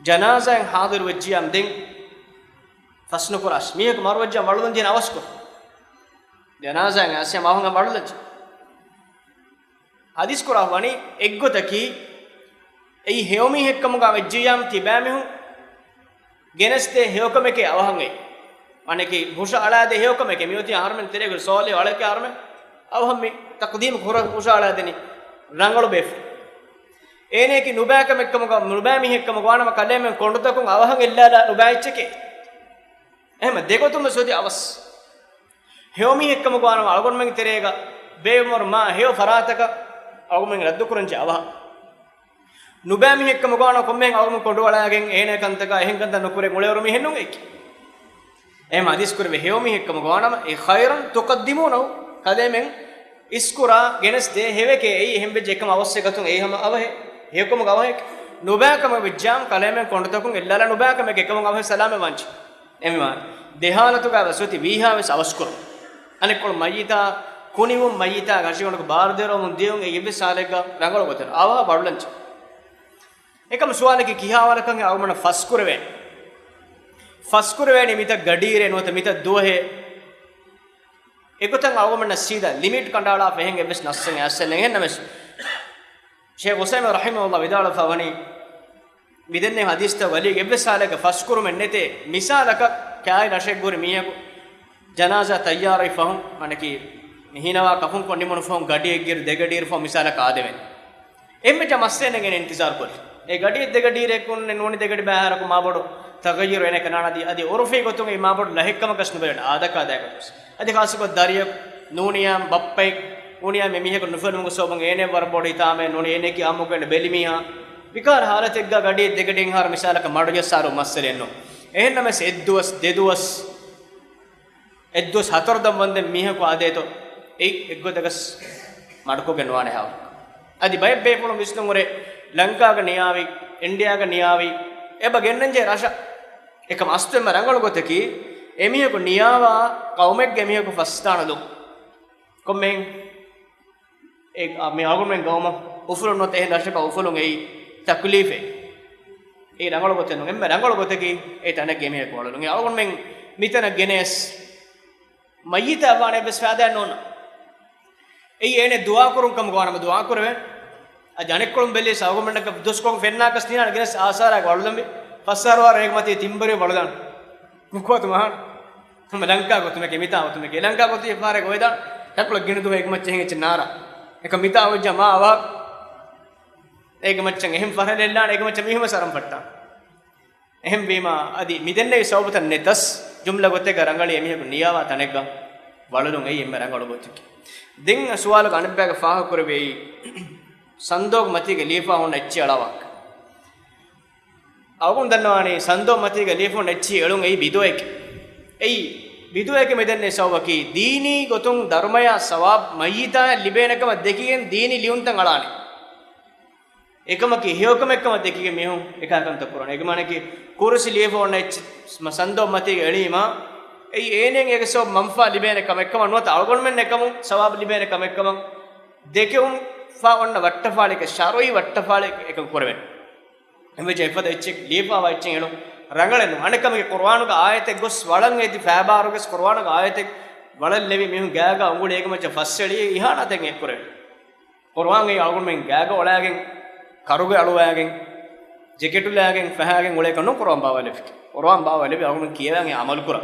ޖަނާޒާއެއް ޙާޟިރު ވެއްޖިޔާމު ދެން ފަސް ނުކުރާށޭ. މީހަކު މަރުވެއްޖާ ވަޅުލަން ޖެހޭނެ އަވަސްކޮށް. ޖަނާޒާއެއް އައިސް އަވަހަށް ވަޅުލަން ޖެހޭ. ޙަދީޘް ކުރާ ވަނީ އެއްގޮތަކީ، އެއީ ހެޔޮމީހެއްކަމުގަ ވެއްޖިއްޔާމު ތިބާމީހުން ގެނެސްދޭ ހެޔޮކަމެކޭ އަވަހަށް އެއީ. މާނައަކީ ހުށައަޅާދޭ ހެޔޮކަމެކޭ. މިއޮތީ އަހަރުމެން ތެރޭގަ ޞާލިޙު އަޅެކޭ އަހަރުމެން. އަވަހަށް މި ތަޤްދީމު ކުރަން ހުށައަޅާދެނީ ރަނގަޅު ބޭފުޅެއް. އޭނައަކީ ނުބައިކަމެއްކަމުގަ، ނުބައިމީހެއްކަމުގަ ވާނަމަ ކަލޭމެން ކޮނޑުތަކުން އަވަހަށް އެއްލާލާ ނުބައި އެއްޗެކޭ. އެހެންމަ ދެގޮތުން ވެސް އޮތީ އަވަސް. ހެޔޮމީހެއްކަމުގަ ވާނަމަ އަޅުގަނޑުމެންގެ ތެރޭގަ ބޭއްވުމަށް މާ ހެޔޮ ފަރާތަކަށް އަޅުގަނޑުމެން ރައްދުކުރަންޖެހޭ އަވަހަށް. ނުބައިމީހެއްކަމުގަ ވާނަމަ ކޮންމެހެން އަޅުގަނޑު ކޮނޑުއަޅާގެން އޭނަ ކަންތަކާ އެހެން ކަންތައް ނުކުރޭ އުޅޭވަރު މީހެއް ނޫން އެކި. އެހެންމަ ޙަދީޘް ކުރެވޭ ހެޔޮމީހެއްކަމުގަ ވާނަމަ، އެ ޚައިރަން ތުޤައްދިމޫނަހު، ކަލޭމެން އިސްކުރާ ގެނެސްދޭ ހެޔޮކަމެކޭ. އެއީ އެހެން ވެއްޖެ އެކަމަށް އަވަސް އެގޮތުން އެއީ ހަމަ އަވަހެއް، ހެޔޮކަމުގަ އަވަހެއް. ނުބައިކަމަށް ވެއްޖާމު ކަލޭމެން ކޮނޑުތަކުން އެއްލާލާ ނުބައިކަމެކޭ، އެކަމަށް އަވަހެއް ސަލާމަތް ވާންޖެހޭ. އެހެންވީމާ ދެ ޙާލަތުގަ ވެސް އޮތީ ވީހާ ވެސް އަވަސްކުރުން. އަނެއްކޮޅު މައްޔިތާ ކުނިވުން، މައްޔިތާ ގަށިގަނޑަކު ބާރުދެރަވަމުން ދިޔުން އެއީ އެއްވެސް ޙާލެއްގަ ރަނގަޅު ގޮތެއް ނޫން. އަވަހަށް ވަޅުލަންޖެހޭ. އެކަމަ ސުވާލަކީ ކިހާ ވަރަކަށް އަޅުގަނޑަށް ފަސްކުރެވޭނެ؟ ފަސްކުރެވޭނީ މިތައް ގަޑިއިރޭ ނުވަތަ މިތައް ދުވަހޭ. އެގޮތަށް އަޅުގަނޑަށް ސީދާ ލިމިޓް ކަނޑައަޅާފަ އެހެން އެއްވެސް ނައްޞެއް އައިސްފަ ނެތް. އެހެންނަމަވެސް، ޝޭޚް ޢުސައިމީން ރަޙިމަހުﷲ ވިދާޅުވެފަ ވަނީ، މިދެންނެވި ޙަދީޘްތައް ވަލީގެ އެއްވެސް ޙާލެއްގަ ފަސްކުރުމެއް ނެތޭ. މިސާލަކަށް، ކާއި ރަށެއްގަ ހުރި މީހަކު ޖަނާޒާ ތައްޔާރުވި ފަހުން، މާނައަކީ ހީނަވާ ކަފުން ކޮށް ނިމުނު ފަހުން ގަޑިއެއްގައި ދެގަޑިއިރު ފަހުން މިސާލަކަށް އާދެވެން. އެންމެ ޖަ މައްސަލައެއް ނެގެން އިންތިޒާރު ކޮށްލި. އެ ގަޑިއެއް ދެގަޑިއިރެއް ކުންނެ ނޫނީ ދެގަޑި ބައިހާރަކު މާބޮޑު ތަޣައްޔުރު އޭނަ ކަނާނަދީ އަދި އުރުފީ ގޮތުން އެ މާބޮޑު ލަހެއްކަމަކަސް ނުބެލެން އާދަކާދާ ގޮތަސް. އަދި ޚާއްޞަކޮށް ދަރިއަކު ނޫނިޔާ ބައްޕައެއް ނޫނިޔާ މި މީހަކު ނުފެނުމުގެ ސަބަބުން އޭނަ ވަރަށް ބޮޑު ހިތާމައެއް ނޫނީ އޭނައަކީ އާއްމުކޮށް އޭނަ ބެލި މީހާ. މިކަހަލަ ހާލަތެއްގަ ގަޑިއެއް ދެގަޑިއެއްހާރު މިސާލަކަށް މަޑުޖައްސާރު މައްސަލައެއް ނޫން. އެހެންނަމަވެސް އެއްދުވަސް ދެދުވަސް އެއްދުވަސް ހަތަރު ދަން ވަންދެން މީހަކު އާދޭތޯ އެއް، އެއްގޮތަކަސް މަޑުކޮށްގެން ނުވާނެ ހާލު. އަދި ބައެއް ބޭފުޅުން ވިސްނުން ހުރޭ ލަންކާގަ ނިޔާވި، އިންޑިއާގަ ނިޔާވި، އެބަ ގެންނަންޖެހޭ ރަށަށް. އެކަމަ އަސްލު އެންމެ ރަނގަޅު ގޮތަކީ އެމީހަކު ނިޔާވާ ޤައުމެއްގެ މީހަކު ފަސްދާނަލުން. ކޮންމެހެން؟ އެ، އާ، މި އަޅުގަނޑުމެން ޤައުމަށް އުފުލުން ނުވަތަ އެހެން ރަށަކަށް އުފުލުން އެއީ ތަކުލީފެއް. އެއީ ރަނގަޅު ގޮތެއް ނޫން. އެންމެ ރަނގަޅު ގޮތަކީ އެ ތަނެއްގެ މީހަކު ވަޅުލުން. އެ އަޅުގަނޑުމެން މިތަނަށް ގެނެސް މައްޔިތާ ވާނެ އެއްވެސް ފައިދާއެއް ނޯންނާނެ. އެއީ އޭނެ ދުޢާ ކުރުން ކަމުގަ ވާނަމަ ދުޢާ ކުރެވޭނެ. އަދި އަނެއްކޮޅުން ބެލިޔަސް އަޅުގަނޑުމެންނަކަށް ދުވަސްކޮޅުން ފެންނާކަސް ތިނާނެ ގެނެސް އާސާރާއެކު ވަޅުލަނބި ފަސްއަހަރު ވާރަށް އޭގެ މަތީ ތިންބަރި ވަޅުލާނެ. ނުކުވާތު މާނަ. ހަމަ ލަންކާ ގޮތުމެކޭ، މިތާ ގޮތުމެކޭ. ލަންކާ ގޮތީ ފާރެއް ގޮވެދާނެ. ތަކުޅަ ގިނަ ދުވަހެއް އެގެ މައްޗަށް ހިނގައްޗެއް ނާރާ. އެކަ މިތާ އޮއްޖާ މާ އަވަހަށް އޭގެ މައްޗަށް އެހެން ފަރާތެއް އެއްލާނެ، އޭގެ މައްޗަށް މީހުން ވެސް އަރަން ފައްޓާނެ. އެހެންވީމާ، އަދި މިދެންނެވި ސަބަބުތައް ނެތަސް، ޖުމްލަ ގޮތެއްގަ ރަނގަޅީ އެމީހަކު ނިޔާވާ ތަނެއްގަ ވަޅުލުން އެއީ އެންމެ ރަނގަޅު ގޮތަކީ. ދެން ސުވާލުގަ އަނެއްބަޔަކު ފާހަގަކުރެއްވި އެއީ، ސަންދޯގު މަތީގަ ލިޔެފާ ހުންނަ އެއްޗިހި އަޅާވާކަން. އަޅުގަނޑު ދަންނަވާނީ ސަންދޯ މަތީގަ ލިޔެފަ ހުންނަ އެއްޗިހި އެޅުން އެއީ ބިދުޢައެކޭ. އެއީ ބިދުޢައެކޭ މިދެންނެވި ސަބަބަކީ، ދީނީ ގޮތުން ދަރުމަޔާ ސަވާބު މައްޔިތާޔަށް ލިބޭނެ ކަމަށް ދެކިގެން ދީނީ ލިޔުންތައް އަޅާނެ. އެކަމަކީ ހެޔޮކަމެއްކަމަށް ދެކިގެން މީހުން އެކާ ކަންތައް ކުރާނެ. އޭގެ މާނައަކީ ކުރުސި ލިޔެފަ އޮންނަ އެއްޗި މަ-، ސަންދޯ މަތީގަ އެޅީމާ، އެއީ އޭނައަށް އޭގެ ސަބަބުން މަންފާ ލިބޭނެ ކަމެއްކަމަށް ނުވަތަ އަޅުގަނޑުމެން އެކަމުން ސަވާބު ލިބޭނެ ކަމެއްކަމަށް ދެކެވުންފާ އޮންނަ ވައްޓަފާޅިއެއް، ޝަރުޢީ ވައްޓަފާޅިއެއް އެކަން ކުރެވެން. އެންމެ އެފަދަ އެއްޗެއް ލިޔެފާވާ އެއްޗެއް އެޅުން ރަނގަޅެއް ނޫން. އަނެއްކަމަކީ ޤުރުއާނުގެ އާޔަތެއް ގޮސް ވަޅަށް އެދި ފައިބާރުވެސް ޤުރުއާނުގެ އާޔަތެއް ވަޅަށް ލެވި މީހުން ގާގާ އުނގުޅި އޭގެ މައްޗަށް ފަސްއެޅި އިހާނާތެއް އެއްކުރެވެން. ޤުރުއާން އެއީ އަޅުގަނޑުމެން ގާގަ އޮޅާގެން، ކަރުގަ އަޅުވާގެން، ޖެކެޓު ލާގެން ފަހާގެން އުޅޭކަން ނޫން ޤުރުއާން ބާވާލެވި. ޤުރުއާން ބާވާލެވި އަޅުގަނޑު ކިޔަވާގެން ޢަމަލުކުރާ.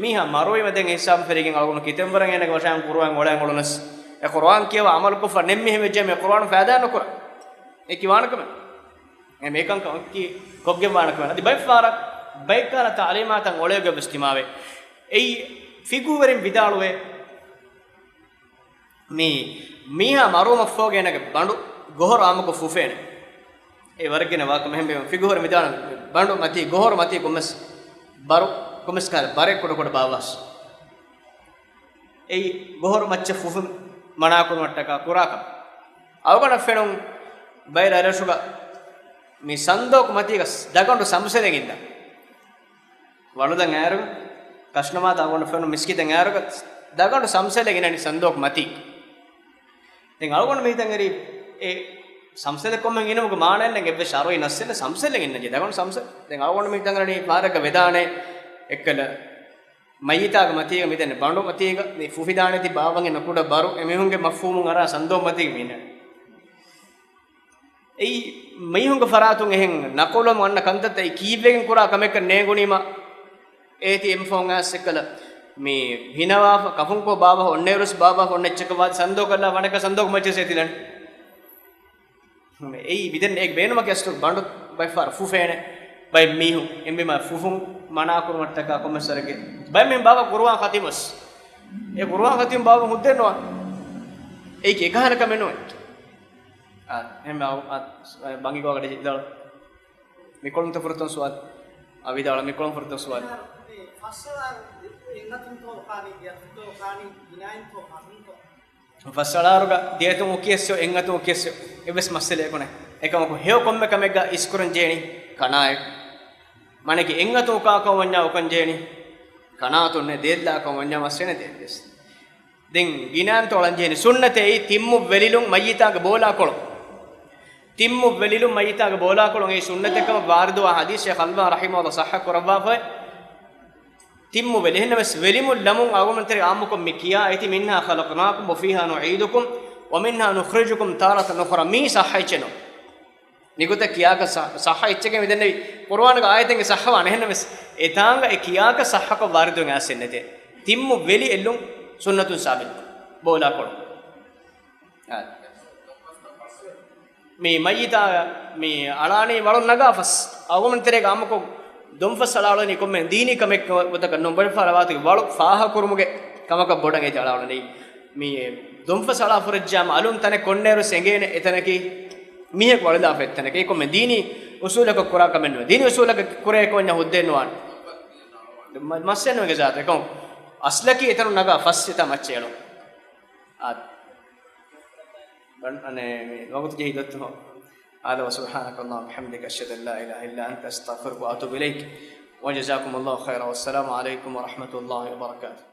މީހާ މަރުވީމަ ދެން ހިސާބު ފެރިގެން އަޅުގަނޑު ކިތަންވަރަށް އޭނަގެ ވަށާން ޤުރުއާން އޮޅާން އުޅުނަސް، އެ ޤުރުއާން ކިޔަވާ ޢަމަލުކޮށްފަ ނެތް މީހެއް ވެއްޖެ މި ޤުރުއާން ފައިދާ ނުކުރާ. އެކި ވާނެ ކަމެއް. އެ މިކަންކަން އެކި ކޮށްގެން ވާނެ ކަމެއް. އަދި ބައެއް ފަހަރަށް ބައެއް ކަހަލަ ތަޢުލީމާތަށް އޮޅޭގޮތް ވެސް ދިމާވޭ. އެއީ ފިޤުހުވެރިން ވިދާޅުވޭ، މި މީހާ މަރުވުމަށްފަހުގަ އޭނަގެ ބަނޑު ގޮހޮރު އާއްމުކޮށް ފުފޭނެ. އެ ވަރަށް ގިނަ ވާކަމެއް ހެން ބޭނުން. ފިޤުހުވެރިން ވިދާޅުވޭ، ބަނޑު މަތީ، ގޮހޮރު މަތީ ކޮންމެސް ބަރު، ކޮންމެސް ކަހަލަ ބަރެއް ކުޑަކުޑަ ބާއްވާސް. އެއީ ގޮހޮރު މައްޗަށް ފުފުން މަނާކުރުމަށްޓަކާ ކުރާކަމެއް. އަޅުގަނޑަށް ފެނުން ބައެއް ރަށްރަށުގަ މި ސަންދޯކު މަތީގަ ދަގަނޑު ސަމްސެލެއް ގެންދާ. ވަޅުލަން އައިއިރު، ކަށުނަމާދަށް އަޅުގަނޑަށް ފެނުން މިސްކިތަށް އައިއިރު، ދަގަނޑު ސަމްސެލެއް ގެނައީ ސަންދޯކު މަތީ. ދެން އަޅުގަނޑު މިތަން އެރީ އެ ސަމްސަލެއް ކޮންމެ އިނުމުގެ މާނައެއް ނެތް، އެއްވެސް ޝަރުޢީ ނައްސެއް ނެތް، ސަމްސަލެއް އިންނަންޖެހޭ. ދެން އަޅުގަނޑު މިތަން އެރީ ފަހަރަކަށް ވެދާނެ އެއްކަލަ މައްޔިތާގެ މަތީގަ މިދެން ބަނޑު މަތީގަ މި ފުފިދާނެތީ ބާއްވަން އިންނަ ކުޑަ ބަރު އެމީހުންގެ މަފްހޫމުން އަރާ ސަންދޯ މަތީގަ މި އިންނަނީ. އެއީ މީހުންގެ ފަރާތުން އެހެން ނަކުލުވަމުން އަންނަ ކަންތައްތައް އެ ކީއްވެގެން ކުރާ ކަމެއްކަން ނޭނގުނީމަ، އޭތި އެމް ފޯން އައިސް އެއްކަލަ މި ހިނަވާފަ، ކަފުންކޯ ބާވާފަ އޮންނައިރުސް ބާވާފަ އޮންނަ އެއްޗަކަށް ވާތި ސަންދޯ ކަށްލާ ވަނަކަށް ސަންދޯގެ މައްޗަށް ސޭތިލަނީ. އެއީ މިދެން އޭގެ ބޭނުމަކީ އަސްލު ބަނޑު ބައެއް ފަހަރު ފުފޭނެ. ބައެއް މީހުން އެންމެ ފުފުން މަނާކުރުމަށްޓަކާ ކޮންމެސް ވަރެއްގެ ބައެއް މީހުން ބާވާ ޤުރުއާން ޚަތިމުވެސް. އެ ޤުރުއާން ޚަތިމު ބާވާ ހުއްދައެއް ނުވާ. އެއީ އެކަހަލަ ކަމެއް ނުވޭ. އާ، އެހެން އަ، އަ، ބަނގި ގޮވާގަޑި އިދާޅު. މިކޮޅުންތަ ފުރަތަމަ ސުވާލު؟ އަ، ވިދާޅު މިކޮޅުން ފުރަތަމަ ސުވާލު. ފައްސަޅާ އެންގަތުންތޯ ކާނީ ދިޔަތުންތޯ ކާނީ ގިނާއިންތޯ މަތިންތޯ؟ ފައްސަޅާއިރުގަ ދިޔަތުން އުކިޔަސް އެންގަތުން އުކިޔަސް އެއްވެސް މައްސަލައެއް ނެތް. އެކަމަކު ހެޔޮ ކޮންމެ ކަމެއްގަ އިސްކުރަން ޖޭނީ ކަނާތް. މާނައަކީ އެންގަތުން އުކާކަން ވަންޏާ އުކަން ޖޭނީ ކަނާތުންނޭ، ދޭއްލާކަން ވަންޏާ މައްސަލައެއް ނެތޭ އެއްވެސް. ދެން ގިނާންތޯ އަޅަން ޖޭނީ ސުންނަތޭ އެއީ ތިންމު ވެލިލުން މައްޔިތާގެ ބޯލާކޮޅު. ތިންމު ވެލިލުން މައްޔިތާގެ ބޯލާކޮޅު އެއީ ސުންނަތެއްކަމަށް ވާރިދުވާ ޙަދީޘް ޝޭޚް އަލްބާނީ ރަޙިމަހުﷲ ޞައްޙަ ކުރައްވާފައި. ތިންމު ވެލި. އެހެންނަމަވެސް ވެލިމުށް ލަމުން އަޅުގަނޑުމެން ތެރޭ އާއްމުކޮށް މި ކިޔާ އޭތި، "منها خلقناكم وفيها نعيدكم ومنها نخرجكم تارة أخرى" މީ ޞައްޙަ އެއްޗެއް ނޫން. ނިކުތަ ކިޔާކަށް ޞަ-، ޞައްޙަ އެއްޗެކޭ މިދެންނެވި. ޤުރުއާނުގެ އާޔަތެއްގެ ޞައްޙަ ވާނެ. އެހެންނަމަވެސް އެތާނގަ އެ ކިޔާކަށް ޞައްޙަކޮށް ވާރިދުވެ އައިސް ނެތޭ. ތިންމު ވެލި އެއްލުން ސުންނަތުން ސާބިތު ބޯލާކޮޅު. މި މައްޔިތާ މި އަޅާނީ ވަޅުން ނަގާފަސް އަޅުގަނޑުމެން ތެރޭގަ އާއްމުކޮށް ދޮންފަސް އަޅާ އަޅަނީ ކޮންމެ ދީނީ ކަމެއް ގޮތަކަށް ނޫން. ބައެއް ފަހަރު ވާތީ ވަޅު ފާހަގަކުރުމުގެ ކަމަކަށް ބޮޑަށް އޭތި އަޅާ އަޅަނީ. މި ދޮންފަސް އަޅާ ފުރެއްޖާމަ އަލުން ތަނެއް ކޮންނޭރު އެނގޭނެ އެތަނަކީ މީހަކު ވަޅުލާފަ އެއްތަނަކީ. ކޮންމެ ދީނީ އުސޫލަކަށް ކުރާ ކަމެއް ނުވޭ. ދީނީ އުސޫލަކަށް ކުރޭ ކޮންޏާ ހުއްދައެއް ނުވާނެ. މަ-، މައްސަލައެއް ނުވޭ ޒާތު. އެކަމަކު އަސްލަކީ އެތަނުން ނަގާ ފަސް އެތާ މައްޗަށް އެޅުން. އާ. ބަން-، އަނެ، މި ވަގުތު ޖެހި ދޮއްތު. هذا وسبحانك اللهم وبحمدك، أشهد أن لا إله إلا أنت، أستغفرك وأتوب إليك. وجزاكم الله خيرا، والسلام عليكم ورحمة الله وبركاته.